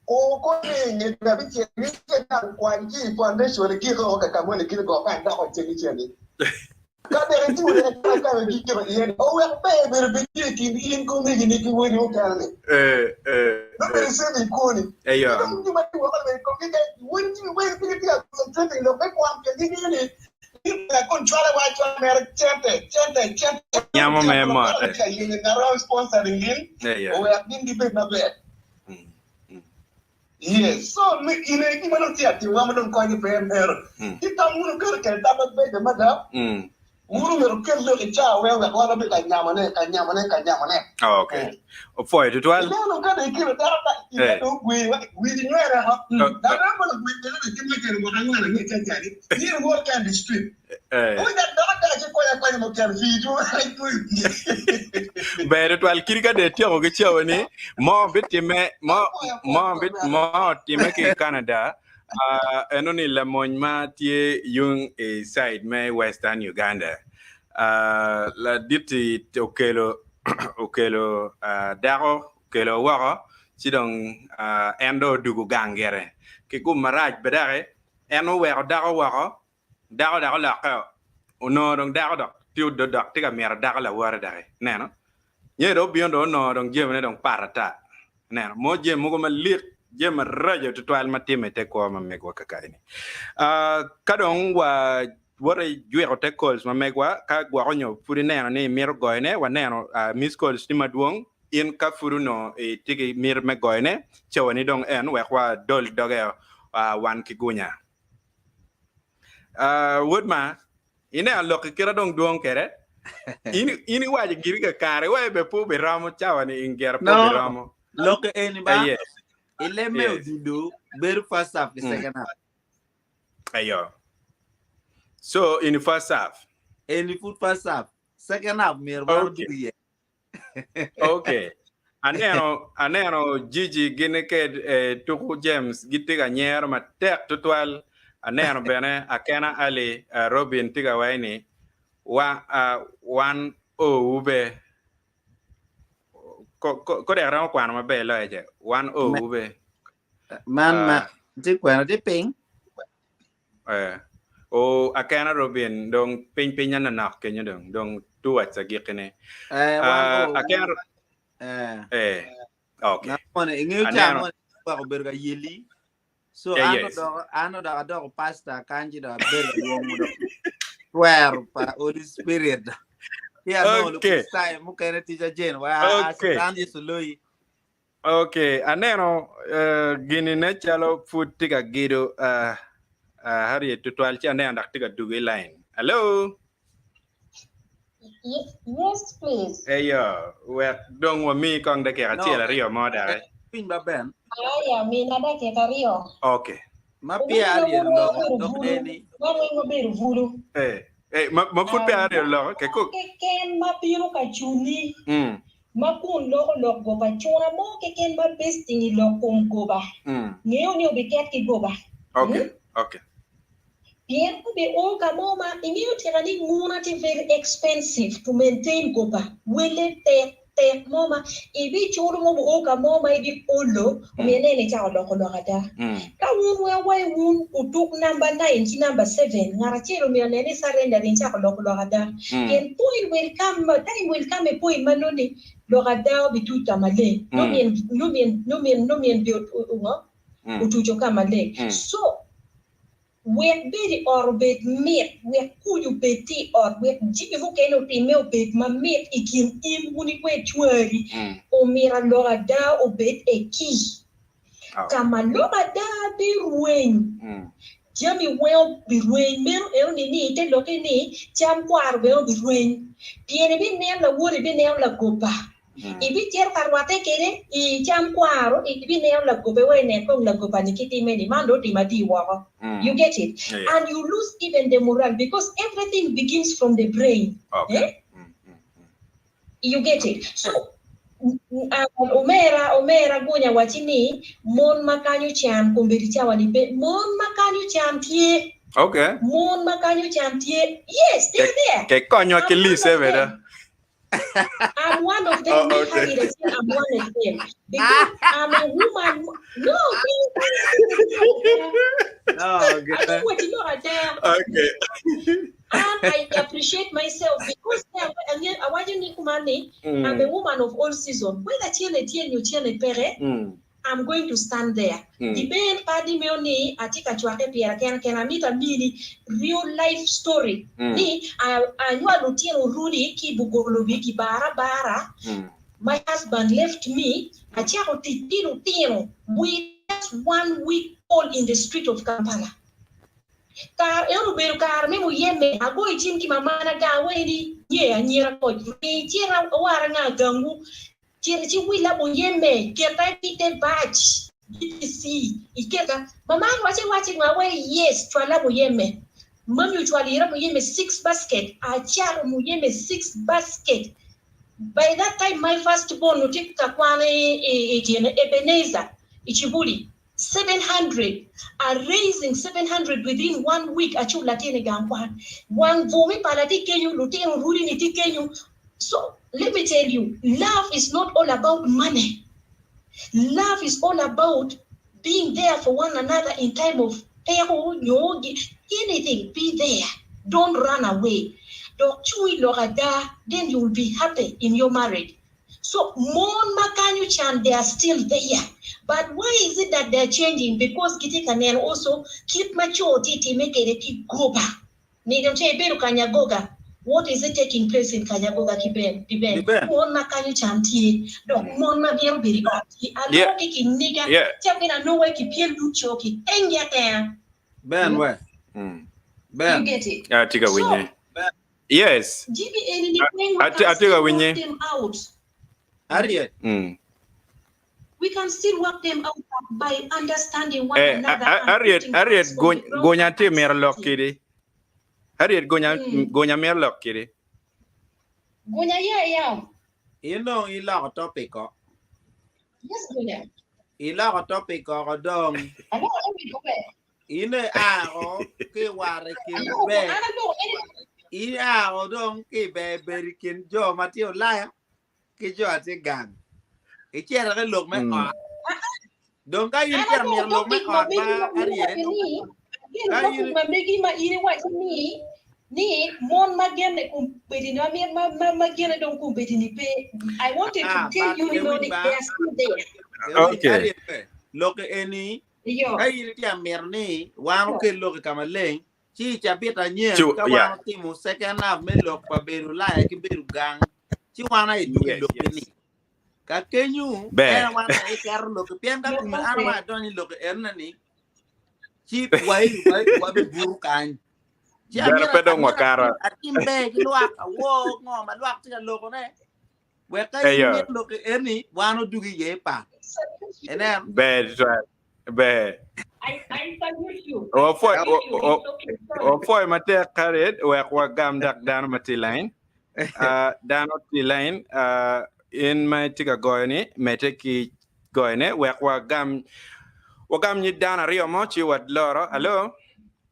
Kur koni i nge dwe abicel ni ce gang kwany ki i foundation igiko woko ka kamoni gin go ka idoko cen cen-ni. Ka dok itiyo ne kaka ka gigiko iye ni owek ber bedo bed tye i kin in ki omegini ki wadi mukene ni. Nongo bedo cente i kwoni. Eyo. Ki dong jo ma tye woko ni komgi ka wun ci weng pe gitye ka concentrating lok me kwan pien gingeyo ni kun cwale wa acwala mere cente cente cente. Nyamo me mote. Tye ka yenyo ngat romo sponsoring gin Eyo. owek gin gibed maber. Yes, so me in aye gima dong tye atima ma dong konye pe en eno. Ki tam wun wuketo kede tam mabeco mada, wun omyero wuket lok i cawa weng wek wan wabed ka nyamone, ka nyamone, ka nyamone. Okay. Opwoyo tutwal. Ineno ka dong ikelo dako ka Eh. dong ogwe wici nywere oko. Dako ma ogwe bene bene kit me kelo mwaka angwen angec ca cani, in iwot ka in the street. Eh. Oi dat dok ada ci kwanya kwanya mo kero fi tu ai tu i. Ber tutwal kiri ka de tyeko ki cawa ni mo bitime mo mo bit mo time ki i Canada uh, eno ni lamony ma tye yung i side me Western Uganda uh, laditi okelo okelo uh, dako okelo woko ci dong uh, en dong odugo gang gire ki gum marac bedaki en oweko dako woko Dako dok olokke, onongo dong dako dok tye dok tye ka mito dako lawote doki. Ineno? Nyo dong obino dong onongo dong jamine dong pat ata. Ineno? Mo jami mogo malik, jami maraco tutwal ma timme i te kwo ma megwa kakani. Ah, ka dong wa woto ijwiko te calls ma megwa, ka gwoko nyo pud ineno ni imito goyone, waneno ah, miss calls tye madwong, in ka pud onongo itye ki miti me goyone, cawani dong en wek wa dol doge ah, wan ki gunya. Uh, wod ma, ineno lok i kite dong dwong kede. In, in iwaco giri kakare, iwaco be pe obiromo cawa ni ingera pe No, obiromo. lok eni Eh, ba, yes, i leb me yes. odilo bedo first half ki Mm. second half. Ayo. So, in the first half. Eni pud first half. Second half myero wan Okay. odug iye. Okay. Aneno, aneno Gigi gini ked eh, Tuku James gitye ka nyero matek tutwal. Aneno bene Akena Ali uh, Robin tye ka waco ni wa, uh, wan owu be. Ko, ko, ko dek romo kwano maber loyo ce. Wan owu be. Man ma Uh, tye kwena tye piny. Eh. O Akena Robin dong piny piny ananok kenyo dong dong towards agikine. Eh, wan Uh, o Akena eh eh okay. na mone ingeyo ca Aneno mone weko obedo ka yeli. So eh, an yes. odoko an odoko adoko pastor kany ci dok abedo ka lwongo dok twero pa Holy Spirit. Ki anongo Okay. Lukricitayo mukene tic ajen wa Okay. Catan Yecu loyi. Okay, aneno uh, gini ne calo pud tye ka gido uh, uh, Harriet tutwal ci aneno dok tye ka dugo i line. Hello? Yes, please. Eyo, wek dong wami kong dakika No, acel aryo mo doki. piny ba Ben. Aya, mina dakika aryo. Okay. Ma peya Owinjo Ariel wun weng oloko obedo lok bulu. eni. Wan weng wabedo bulu. Eh, eh, ma, ma pud peya Ariel oloko, ke kuk. Keken ma bino ka cungi. Mm. Ma kun loko lok goba, cura mo keken ma besting i lok kom goba, ngeyo ni obiket ki goba. Okay, okay. Pien obi o ka mo ma ingeyo tika ni nguna tye very expensive to maintain goba, wele tek tek mo ma ibiculo mo o ka mo ma ibi olo, omiyo ineno icako loko lok ada. Ka wun weng wai wun otuk number nine ki number seven, ngat acel omyero onen ni surrendering cako loko lok ada. Pien point will come, time will come a point ma nongo ni lok ada obituc ka maleng. Nongo min, nongo min, nongo min, nongo min bi ngo? Otuco ka maleng. So, wek bedo i ot obed mit, wek kuc obed tye i ot, wek jami mukene otimme obed mamit i kin in wun ikwed cwari, omyero lok ada obed a key. Ka ma lok ada birweny, jami weng obirweny. Meno enoni ni te lokke ni cam kwaro bene obirweny. Pien ibineno lawoti, ibineno lagoba. Ibicito ka rwatte kwede i cam kwaro, ibineno lagoba iweko inen kong lagoba-ni ki timme-ni, man dong otimo adi woko. You get it? And you lose even the morale because everything begins from the brain. Eh? You get it? So, omera, omera Gunya waci ni mon ma kanyo can kombeddi cawa ni pe. Mon ma kanyo can tye. Okay. Mon ma kanyo can tye. Yes, they're there. Ke konywa I'm ki one lise of bene. them. I'm one of them. Oh, Me okay. Harriet Achieng, I'm one of them. Because I'm a woman. No, No, I good. don't want to know there. Okay. And I appreciate myself because awacho ni kumani, I'm a woman of all seasons. Whether chiene tye nyo chiene peke, I'm going to stand there. Giben padi meo ni atye ka cwake pira kena kena amito amini real life story ni anywalo lutino rudi ki Bugolobi ki bara bara. My husband left me, acako tic ki lutino with. just one week old in the street of Kampala. Kare eno obedo kare me muyeme, agoyo cim ki mamana ga awaci ni nye anyira koc rii cit awara nga gangwu cit ci willa muyeme keta ki te bac GTC iketa mamana owaci iwaci ngo awaci yes cwala muyeme mami ocwalo ira muyeme six basket acato muyeme six basket by that time my first born otye ka kwan i gine Ebenezer i Cibuli 700 are raising 700 within one week acul latin i gang kwan wang bur me pala tye kenyo lutino rudi ni tye kenyo so let me tell you love is not all about money love is all about being there for one another in time of peko nyo anything be there don't run away dok cung i lok ada then you will be happy in your marriage. So mon ma kanyo can they are still there but why is it that they are changing because gitye ka neno also kit ma co tye time kede ki goba nino ce ibedo kanyagoga what is it taking place in kanyagoga ki ben di ben mon ma kanyo can tye dok mon ma myero bedo i ot tye aloko ki kiniga ca gin anongo wai ki pyel dud co ki tengi atenga Ben we. Ben. You get it. Atye ka winye. Yes. Jimmy eni ni weng we Atye can atye ka still work winye. them out. Harriet. We can still work them out by understanding one Eh, another a- and Harriet, putting Harriet, facts on the ground gonya and tye mito lok accepting. kidi. Harriet, gonya, gonya mito lok kidi. Gonya yeah yeah. In dong iloko topic o. Yes Gonya. Iloko topic o dong. Aloko topic o be. In a o ki war i kin ber. In a o dong ki ber bedo i kin jo ma tye Ulaya ki jo a tye gang. Icito ki lok me ot. Dong ka in itye ka mito lok me ot ma Harriet, ka in ma megi ma in iwaco ni ni mon ma genne kombeddi ma ma ma genne dong kombeddi ni pe I wanted to tell you ni no they are still there. Okay. Lok eni Ka in itye ka mito ni wan okel lok i ka maleng, ci i cabit anyen ka wan otimo second half me lok pa bedo Ulaya ki bedo gang, ci wan aye dwogo i lokki-ni. Ka kenyu, en wan aye iketo lokki, pien ka kume an wa adonyo i lokki enoni, ci wabibuto kany. Ci amito atim ber ki lwak, awor ngo ma lwak tye ka lokone, Wek ka in imito lok eni, wan odugi iye pat. Inen. Ber tutwal. Ber. I salute you. Wapwoyo matek Harriet wek wagam dok dano ma tye i line. Dano tye i line in ma itye ka goyo ni medde ki goyone wek wagam wagam nyig dano aryo mo ci waloro. Alo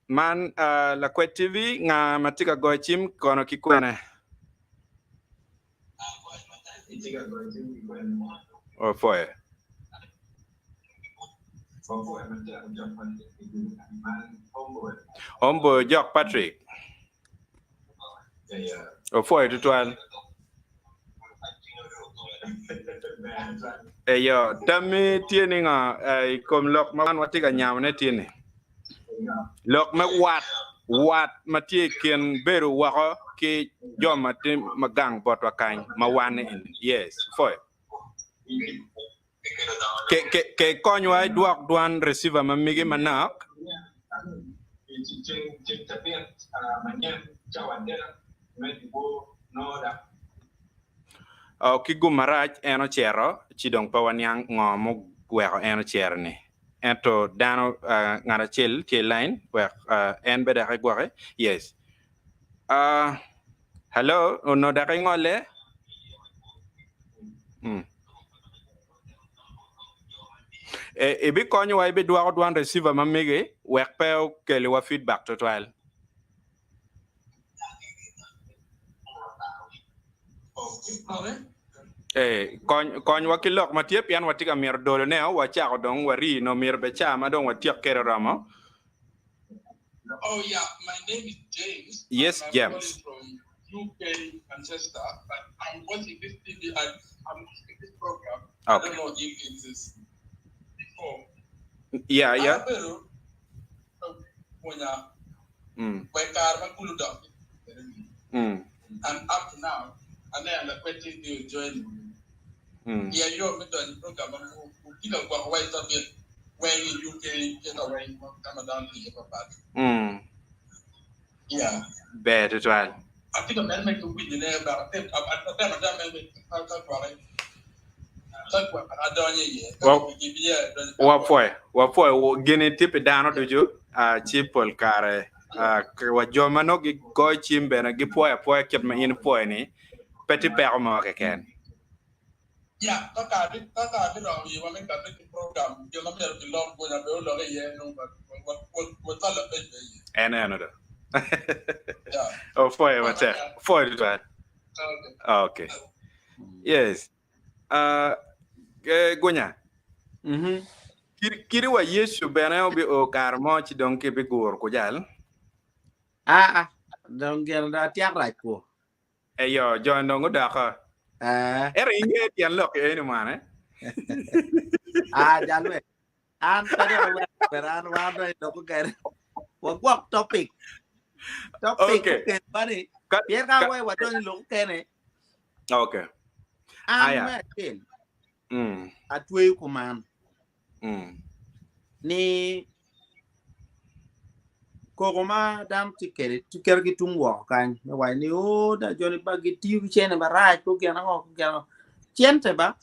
man Lakwed TV nga ma tye ka goyo cim kono ki kwene? Opwoyo. Omboyo Jok Patrick. Opwoyo tutwal. Eyo, tammi tye ni ngo i kom lok ma wan watye ka nyamone tye ni? Lok me wat, wat ma tye i kin bedo woko ki jo ma tye ma gang botwa kany ma wan-ni eni. Yes, pwoyo. Ke, ke, ke konywa idwok dwan receiver ma megi manok. Oh, ki gum marac en ocito ci dong pe waniang ngo muweko en ocito-ni. Ento dano ngat acel tye i line wek en bene dok egwoki. Yes. Hello, onongo dok ingole? Mm. E, ibikonyowa ibidwoko dwan receiver ma megi wek pe okeliwa feedback tutwal. Ee, kony, konywa ki lok ma tye pien watye ka mito dolone o, wacako dong warii nongo myero bed ca ma dong watyek kwede oromo. Oh yeah, my name is James. Yes, and I'm James. calling from UK, Manchester, but I'm watching this TV and I'm watching this program. I Okay. don't know if it is before. Yeah. An abedo pwonya wek kare ma kulu dok and up to now aneno lakwed TV ojoin iya yo me donyo i program ma wutye ka gwoko wa i cabit. Weng i UK ki ka weng ka ma dano tye iye papat. Mm. Yeah. Ber tutwal. Atye ka mere me ki winyone but atemo atemo atema me ka ka gwake ka gwaka adonyo iye ka Wa gibiye adonyo wapwoyo wapwoyo gini tye pi dano ducu ah, ci pol kare ah, wa jo ma nongo gigoyo cim bene gipwoyo apwoya kit ma in ipwoyo ni pe tye peko mo keken. Ya, ka kare ka kare biromo iwa me kati ki program, gin ma myero kilok gunya bene oloke iye nongo wa wa wa cwalo lapeny bene iye. En eno do. Ya. Opwoyo matek. Opwoyo tutwal. Okay. Okay. Yes. Uh, eh, gunya. Mhm. Kiri, kiri wa Yecu bene obi o kare mo ci dong kibiguro kujal. Ah, ah. Dong gin do atyak rac kwo. Eyo, jo dong gudoko. Eh. Ento inge tyen lok eni mwane. Ah, jalwe. An pe dong aweko kwede, an wan dong iloko kede. Wagwok topic. Topic Okay. okelo bani. Ka, Pien ka ka, we wadonyo i lok okene, okay. an Aya. me acel Mm, atweyo kuman mm, ni Koko ma dano tye kwede tye keto ki tung woko kany me waco ni oo da joni ba gitiyo ki cente marac ko gin ango ko gin ango cente ba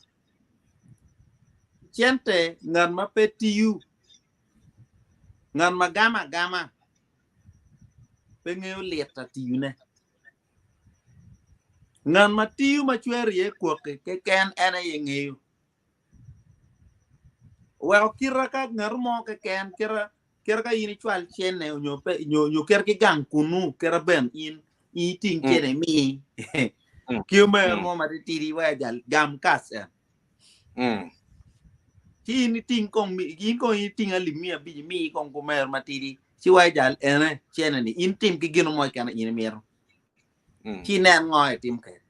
cente ngat ma pe tiyo ngat ma gamo agama pe ngeyo lit atiyone ngat ma tiyo ma cwero iye kwoki keken en aye ngeyo. Oweko kita ka ngat mo keken kita kita ka in icwal cene onyo pe nyo nyo ket ki gang kunu kita ben in in iting mm, cene imi mm, ki omer mm, mo matitidi wek ajal gam kas en mm. ci in iting kong mi- in kong in iting alip miya abic imi kong kumer matidi ci wek ajal ene cene ni in tim ki gin mo keken in imito Mm. ci inen ngo itim kwede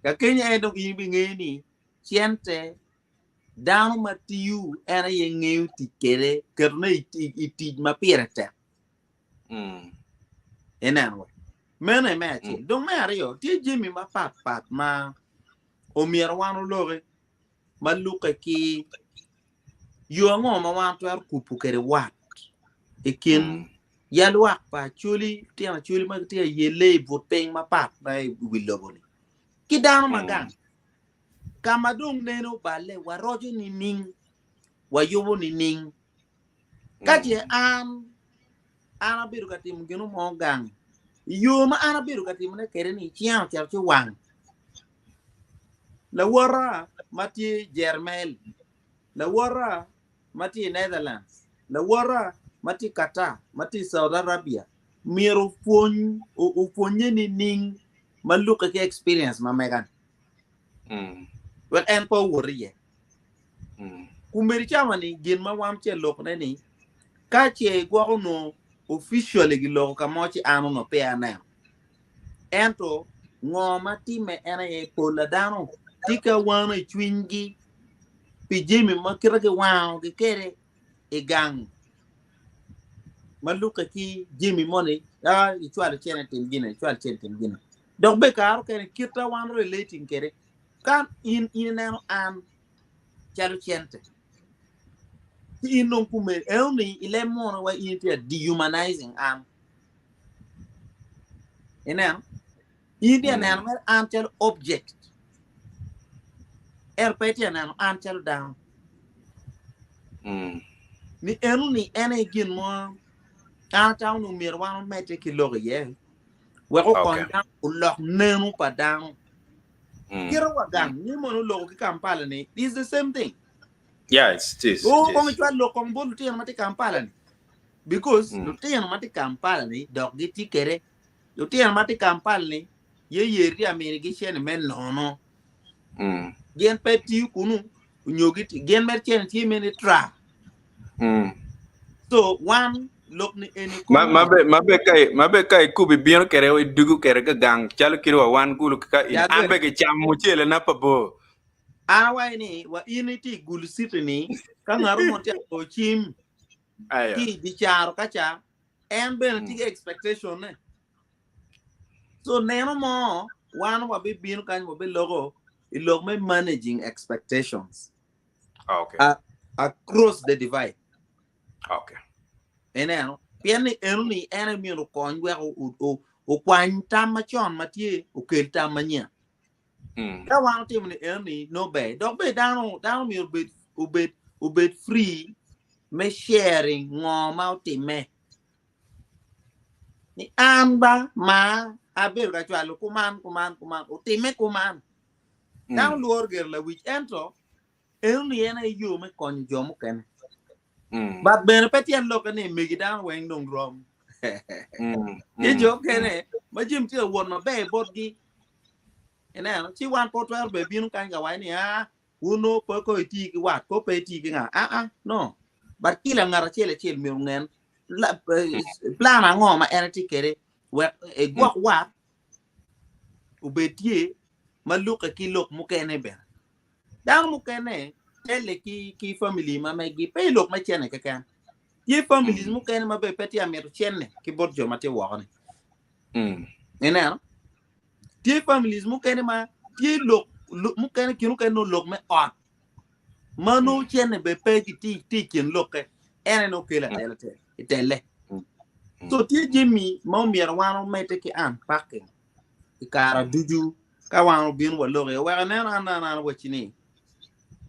Ka keny en dong in ibingeyo ni cente dano ma tiyo en aye ngeyo tic kwede ketone i, i, i tic ma pire tek. Mm. Ineno we. Meno aye me Mm. acel. Dong me aryo, tye jami mapat pat ma omyero wan oloki ma lukke ki yo ango ma wan twero kubo kwede wat i kin Mm. yalwak pa Acholi, lutino Acholi ma gitye ka yelle i but piny mapat ma i wi lobo-ni, ki dano ma Mm. gang. Ka ma dong neno oballe, waroco nining? Wayubo nining? Ka Mm. ce an an abedo ka timo gin mo gang, i yo ma an abedo ka timone kwede-ni, cinga ocito ci wang. Lawota ma tye Jermel, lawota ma tye i Netherlands, lawota ma tye i Qatar, ma tye i Saudi Arabia, myero opwony opwonye nining ma lukke ki experience ma mega-ni Mm. wek en pe owot iye. Mm. Kombeddi cawa-ni gin ma wan tye ka lokone ni ka ce gwoko onongo officially giloko ka mo ci an onongo peya aneno. Ento ngo ma timme en aye pol pa dano tye ka wano i cwinygi pi jami ma kite giwangogi kwede i gang ma lukke ki jami moni ah icwalo cene tim gine icwalo cene tim gine dok be kare okene kit ma wan relating kwede ka in in ineno an calo cente ci in dong kume enoni i leb munu wa in itye dehumanizing an ineno In itye ka neno mere an calo object, ento pe itye ka neno an calo dano. Ni enoni en aye gin mo an atamo ni myero wan omedde ki lok iye wek okony dano olok neno pa dano. Kite wa gang, ni mono oloko ki Kampala ni is the same thing. Yeah, it is. Oh, kong icwal lok kong bot lutino ma tye Kampala ni. Because lutino ma tye Kampala ni dok gitye kwede Lutino ma tye Kampala ni ye yer tye aminigi cene me nono. Gin pe tiyo kunu onyo gin mere cene tye mene tra. So wan lok ni eni Ma ma be ma be ka ma be ka ikubi bino kere idugu kere ka gang calo kiri wa wan gulu ka in an be ki cam mucele na pa bo. An awaco ni wa in itye i Gulu City ni ka ngat mo tye ago cim ki i dye caro ka ca en bene tye ki expectation ne. So neno mo wan wabibino kany wabiloko i lok me managing expectations. Okay. Across the divide. Okay. Ineno? Pien ni eno ni en aye myero okony wek okwany tam macon ma tye okel tam manyen. Mm. Ka wan otimo ni eno ni no ber. Dok bene dano dano myero obed obed obed free me sharing ngo ma otimme. Ni an ba ma abedo ka cwalo kuman kuman kuman otimme kuman. Dano Mm. lworo gire lawic ento eno ni en aye yo me konyo jo mukene. Mm. But bene pe tyen lokke ni megi dano weng dong rom. Mm. Tye Mm. jo Mm. mukene ma jami tye ka wot maber botgi. Ineno, ci wan pe watwero bene bino kany ka waco ni ah wun nongo pe ko iti ki wat, ko pe iti ki nga. Ah ah, no. But kila ngat acel acel myero ungen plan ango ma en tye kwede wek egwok wat obed tye ma lukke ki lok mukene bene. Dano mukene telle ki ki family ma megi pe i lok me cene keken. Tye families Mm. mukene ma bene pe tye amito cene ki bot jo ma tye woko ni. Mm. Ineno? Tye families mukene ma tye lok lok mukene kin mukene nongo lok me ot ma nongo Mm. cene bene pe gitye tye i kin lokke en aye nongo kelo Mm. atela tel itelle. Mm. So tye jami ma omyero wan omedde ki unpacking i kare Mm. ducu ka wan obino waloko iye wek ineno an an an wacci ni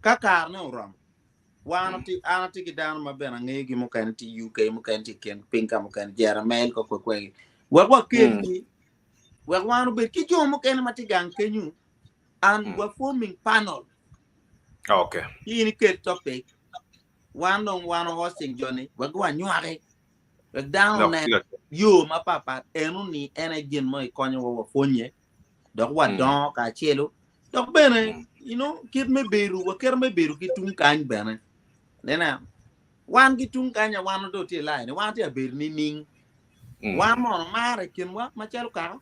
ka karene oromo wan Mm. ati an atye ki dano ma bene angeyogi mukene tye i UK mukene tye i kin piny ka mukene Jeremel ka kwekwegi wek Mm. wakelgi wek wan obed ki jo mukene ma tye gang kenyu and Mm. we're forming panel Okay. in ikel topic wan dong wan hosting joni wek wanywaki wek dano Lok onen tye ka yo mapapat eno ni en aye gin mo ikonyowa wapwonye dok Mm. wadongo kacelu dok bene Mm. you know, kit me bedo waketo me bedo ki tung kany bene nena wan ki tung kany wan do tye lain wan tye abedo nining Mm. wan mono mare i kinwa macalo kaka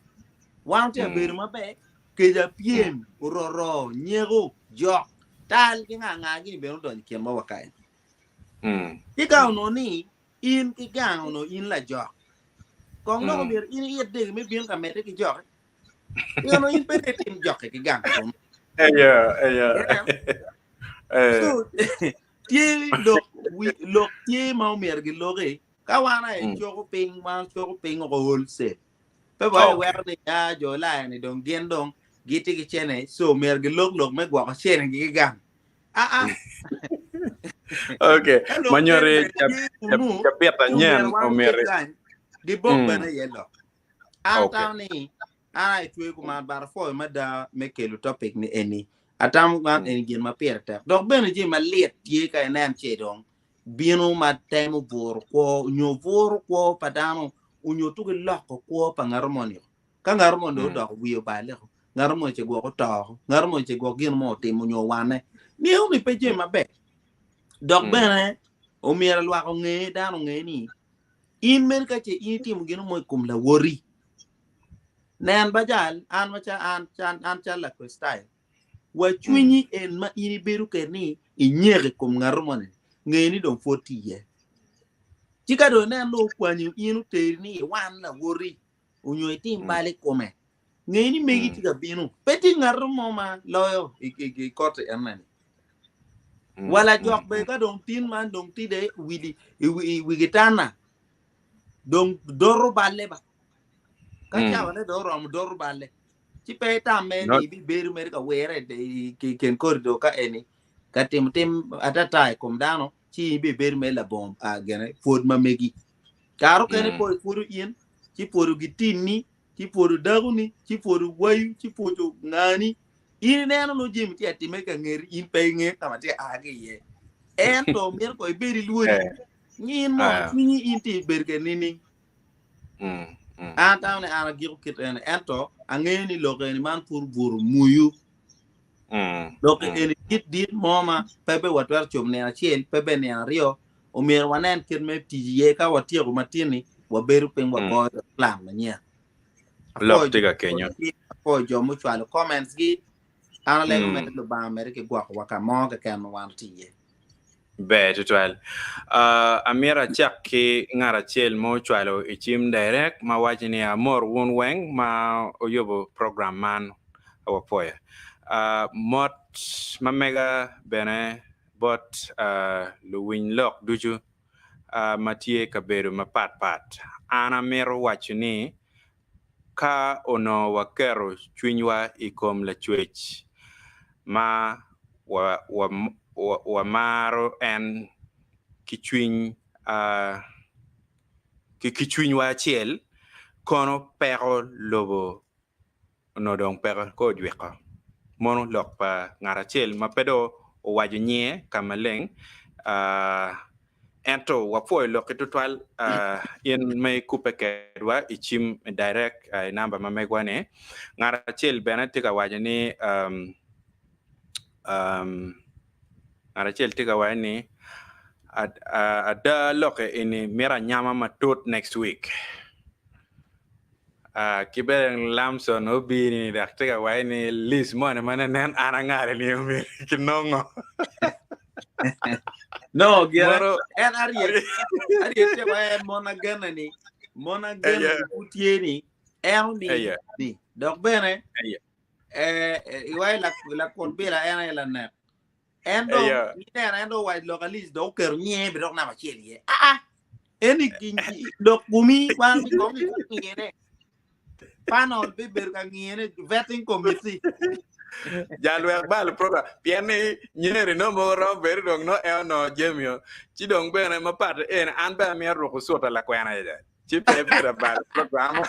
wan tye Mm. abedo maber keja Mm. pyem ororo nyeko jok tal ki nga nga gini bene odonyo i kinwa wa kany Mm. ci ka onongo ni in ki gang onongo in lajok kong dok Mm. omyero in iit degi me bino ka medde ki joki pien in pe itim joki ki gang kunu Eya, eya. Ineno? Eh. So, tye lok wi- lok tye ma omyero giloki ka wan aye Mm. coko piny wan coko piny oko wholesale pe ba Okay. iweko ni ya jo Ulaya ni dong gin dong gitye ki cene so myero gilok lok me gwoko cene gi ki gang ah ah Okay. ka lok Manyori bene tye kunu cabit ci anyen omyero wan oket omyero. kany gibok Mm. bene iye lok an Okay. atamo ni an aye twe kuman but apwoyo mada me kelo topic ni eni atamo man Mm. eni gin ma pire tek dok bene jami malit tye ka inen ce dong bino ma temo buro kwo nyo buro kwo pa dano onyo tuki loko kwo pa ngato moni ka ngato moni dong Mm. odoko wiye obale ngato moni ce gwok oto ngato moni ce gwok gin mo otimo nyo owane niyo ni pe jami maber dok Mm. bene omyero lwak onge dano onge ni in meno ka ce in itimo gin mo i kom lawoti nen ba jal an maca an an an cal Lakricitayo wa Mm. cwinyi en ma in ibedo kwede ni inyeko i kom ngato moni nge ni dong pwod tye iye ci ka dong inen dong okwanyo in oteri ni iwan lawoti onyo itim Mm. bal i kome nge ni megi Mm. tye ka bino pe tye ngato mo ma loyo i, i, i koti enoni Mm. wala Mm. jok be ka dong tin man dong tide wili i wi i wi gitana dong doro balle ba ka Mm. cawane dong oromo doro balle ci pe itamme No. ni ibibedo mere ka were i i kin korido ka eni ka timo tim atata i kom dano ci ibibedo mere labongo ah, gene pwod ma megi kare okene Mm. po ipwodo in ci pwodo gitinni ci pwodo dakoni ci pwodo wayu ci pwodo ngani in ineno nongo jami tye atime ka ngeti in pe ingeyo ka ma tye a ki iye ento myero ko ibed ilwodi Eh. ni in mo Ah. cwinyi in tye ibedo kede nining Mm. Mm. an atamo ni an agiko kit ene ento angeyo ni lok eni man pur buro muyu Mm. lok Mm. eni dit dit mo ma pe be watwero cobo nino acel pe be nino aryo omyero wanen kit me tic iye ka watyeko matin-ni wabedo piny Mm. wagoyo plan manyen Lok apwoyo tye jo ka kenyo. apwoyo jo mucwalo comments gi an alego Mm. mere Lubanga mere ki gwokowa ka mo keken ma wan watye iye Ber tutwal. Uh, amyero acak ki ngat acel ma ocwalo i cim direct ma waco ni amor wun weng ma oyubo program man wapwoyo. Uh, mot ma mega bene. bot luwiny lok ducu ma tye i kabedo mapatpat. An amito waco ni ka onongo waketo cwinywa i kom Lacwec ma wamaro en ki cwinywa acel, kono peko lobo onongo dong peke kong ojwiko. Mono lok pa ngat acel ma pe dong owaco nyinge ka maleng. Ento wapwoyo lokki tutwal in ma ikubbe kedwa i cim direct i namba ma megwa-ni. Ngat acel bene tye ka waco ni ngat acel tye ka waco ni ada lokke eni mito anyama matut next week. Ki bene Lamson obini dok tye ka waco ni list moni ma nen an angalo ni omyero kinongo. No, gire en aryet aryet tye wa en mon agene ni mon agene ni pud tye ni en omi ni dok bene eh, iwaci lakut bila en aye lanek En dong, ineno en dong owaco lok Alice dong oketo nyinge bene dok namba acel iye. Aa, en i lok kumi wan bi kong ngiyene. Panel bibedo ka ngiyene vetting committee. Jal wek bal program pien ni nyeri no mogo romo bedo dong no en onongo jami o ci dong bene mapat en an bene amito ruko suta lakwena ida ci pe bedo abalo program.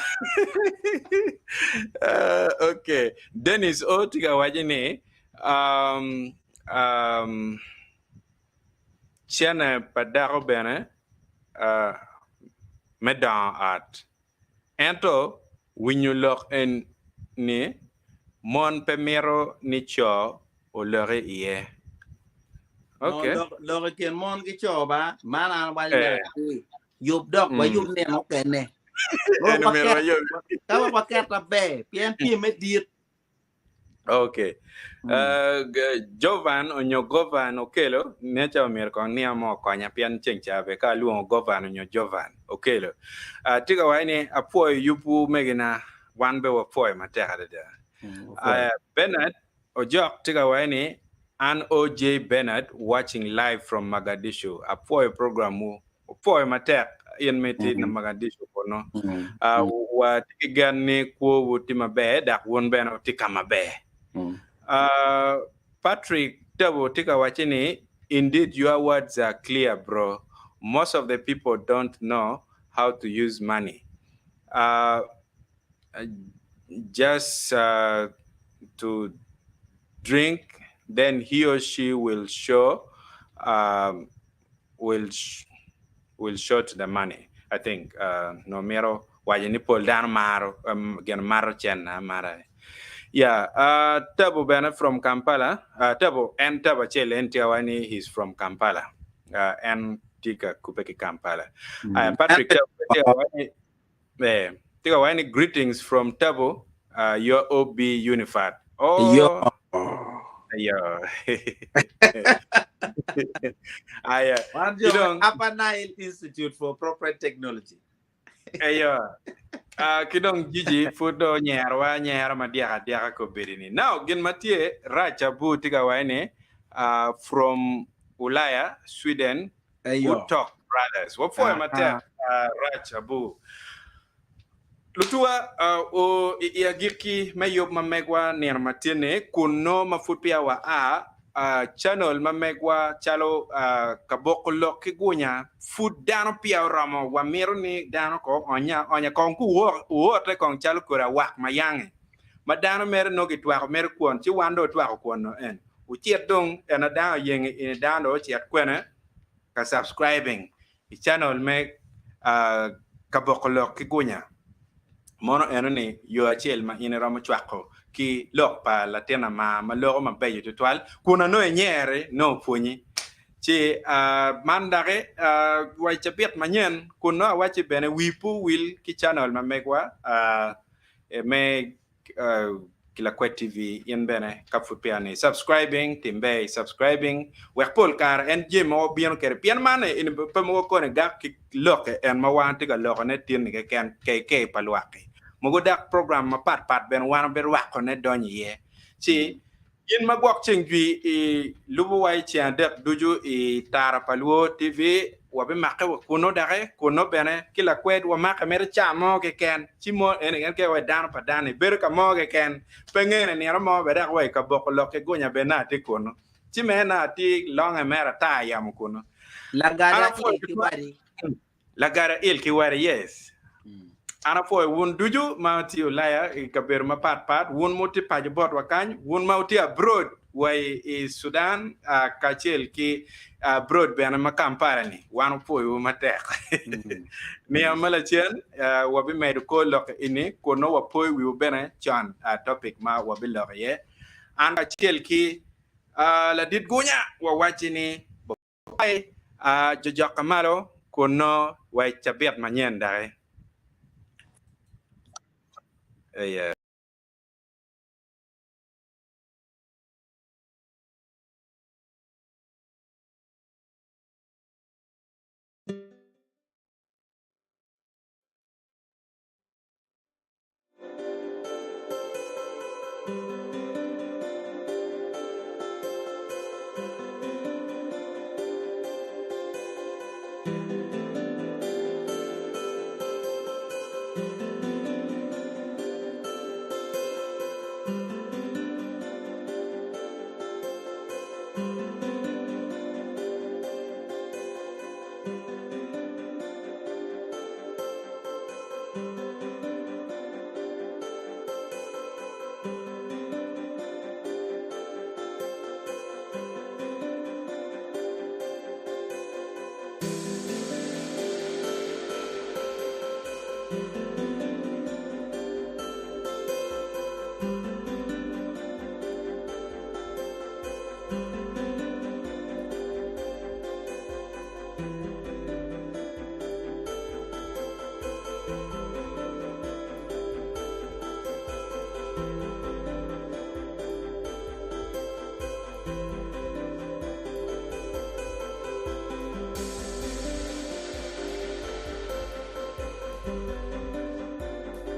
Uh, okay Dennis o tye ka waco ni Um, um, cene pa dako bene uh, me dongo ot. Ento winyo lok en ni mon pe mito ni co oloki iye. Okay. No, lok i kin mon ki co ba, man an awaco eh. Yub dok mm. wayub nino mukene. Ka waket maber, pien tye me dit. Okay. Uh, Jovan onyo Govan Okelo neca omyero kong niang mo okonya pien ceng ca be ka alwongo Govan onyo Jovan Okelo. Uh, tye ka waco ni apwoyo yubwu megina wan be wapwoyo matek adada. Uh, Bernard Ojok tye ka waco ni an OJ Bernard watching live from Magadishu. Apwoyo program wu. Opwoyo matek in ma itye i Magadishu kunu. Uh, watye ki gen ni kwowu tye maber dok wun bene wutye ka maber. Uh, Patrick Tabo tye ka wacci ni indeed your words are clear bro. Most of the people don't know how to use money. Uh, just uh, to drink then he or she will show um, will will short the money I think uh, no mito waco ni pol dano maro um, gin mato cen amara yeah uh, Tabo bene from Kampala uh, Tabo en Tabo acel en tye wa ni he's from Kampala uh, en tye ka kubbe ki Kampala uh, Patrick Tabo tye wa ni eh, tye ka waco ni greetings from Tabo uh, your OB Unified oh Yo. Ayo. Aya. Wan jo Kidong Upper Nile Institute for Appropriate Technology. ayo. Uh, ki dong Gigi pud do onyerowa anyera ma dyek adyeka kobedi ni. Now gin ma tye rac abu tye ka waco ni uh, from Ulaya, Sweden, Ayo. good talk brothers. Wapwoyo matek uh, rac abu. Lutuwa o i agikki me yub ma megwa nino ma tye-ni, kun nongo ma pud peya wa a, channel ma megwa calo kaboko lok ki gunya pud dano peya oromo. Wamito ni dano kong oonye aonya, kong ku wuote kong calo kodi awak ma yange ma dano mere nongo gitwako mere kwon ci wan dong otwako kwon no en. Wucit dong ena dano oyenge ini dano dong ocit kwene ka subscribing i channel me kaboko lok ki gunya. Mono eno ni yo acel ma in iromo cwako ki lok pa latin amar ma loko mabeco tutwal kun anongo inyeri nongo opwonyi. Ci man doki wa i cabit manyen kun nongo awacci bene wi pe owil ki channel ma megwa me ki Lakwed TV in bene ka pud peya ni subscribing tim ber i subscribing wek pol kare en jami ma wabino kwede pien man eni pe mogo koni gak ki lokke en ma wan tye ka lokone tin-ni keken KK pa lwak-ki mogo dok program mapat pat bene wan wabirwakone donyo iye ci. In ma gwok ceng jwi i lubo wa i ceng adek ducu i Tara pa Luo TV, wabimake wa kunnu daki, kunnu bene ki lakwed wamake mere ca mo keken, ci mo eni en ke wa dano pa dano i bedo ka mo keken, pe ngene nino mo bene dok wa i kaboko lok ki gunya bene na atye kunnu. Ci mere na atye longe mere ata yamo kunnu. An Lagada apwoyo il ki tutwal. wadi. Lagada il ki wade, yes. An apwoyo wun ducu ma wutye Ulaya i kabedo mapat pat, wun ma wutye paco botwa kany, wun ma wutye abroad wa i Sudan kacel ki abroad bene ma Kampala ni, wan wapwoyowu matek. Nino ma lacen wabimedo kor lok eni kun nongo wapoyo wiwu bene con topic ma wabiloko iye. An kacel ki ladit Gunya wawacci ni Bye jojok malo kun nongo wa i cabit manyen daki. Eye.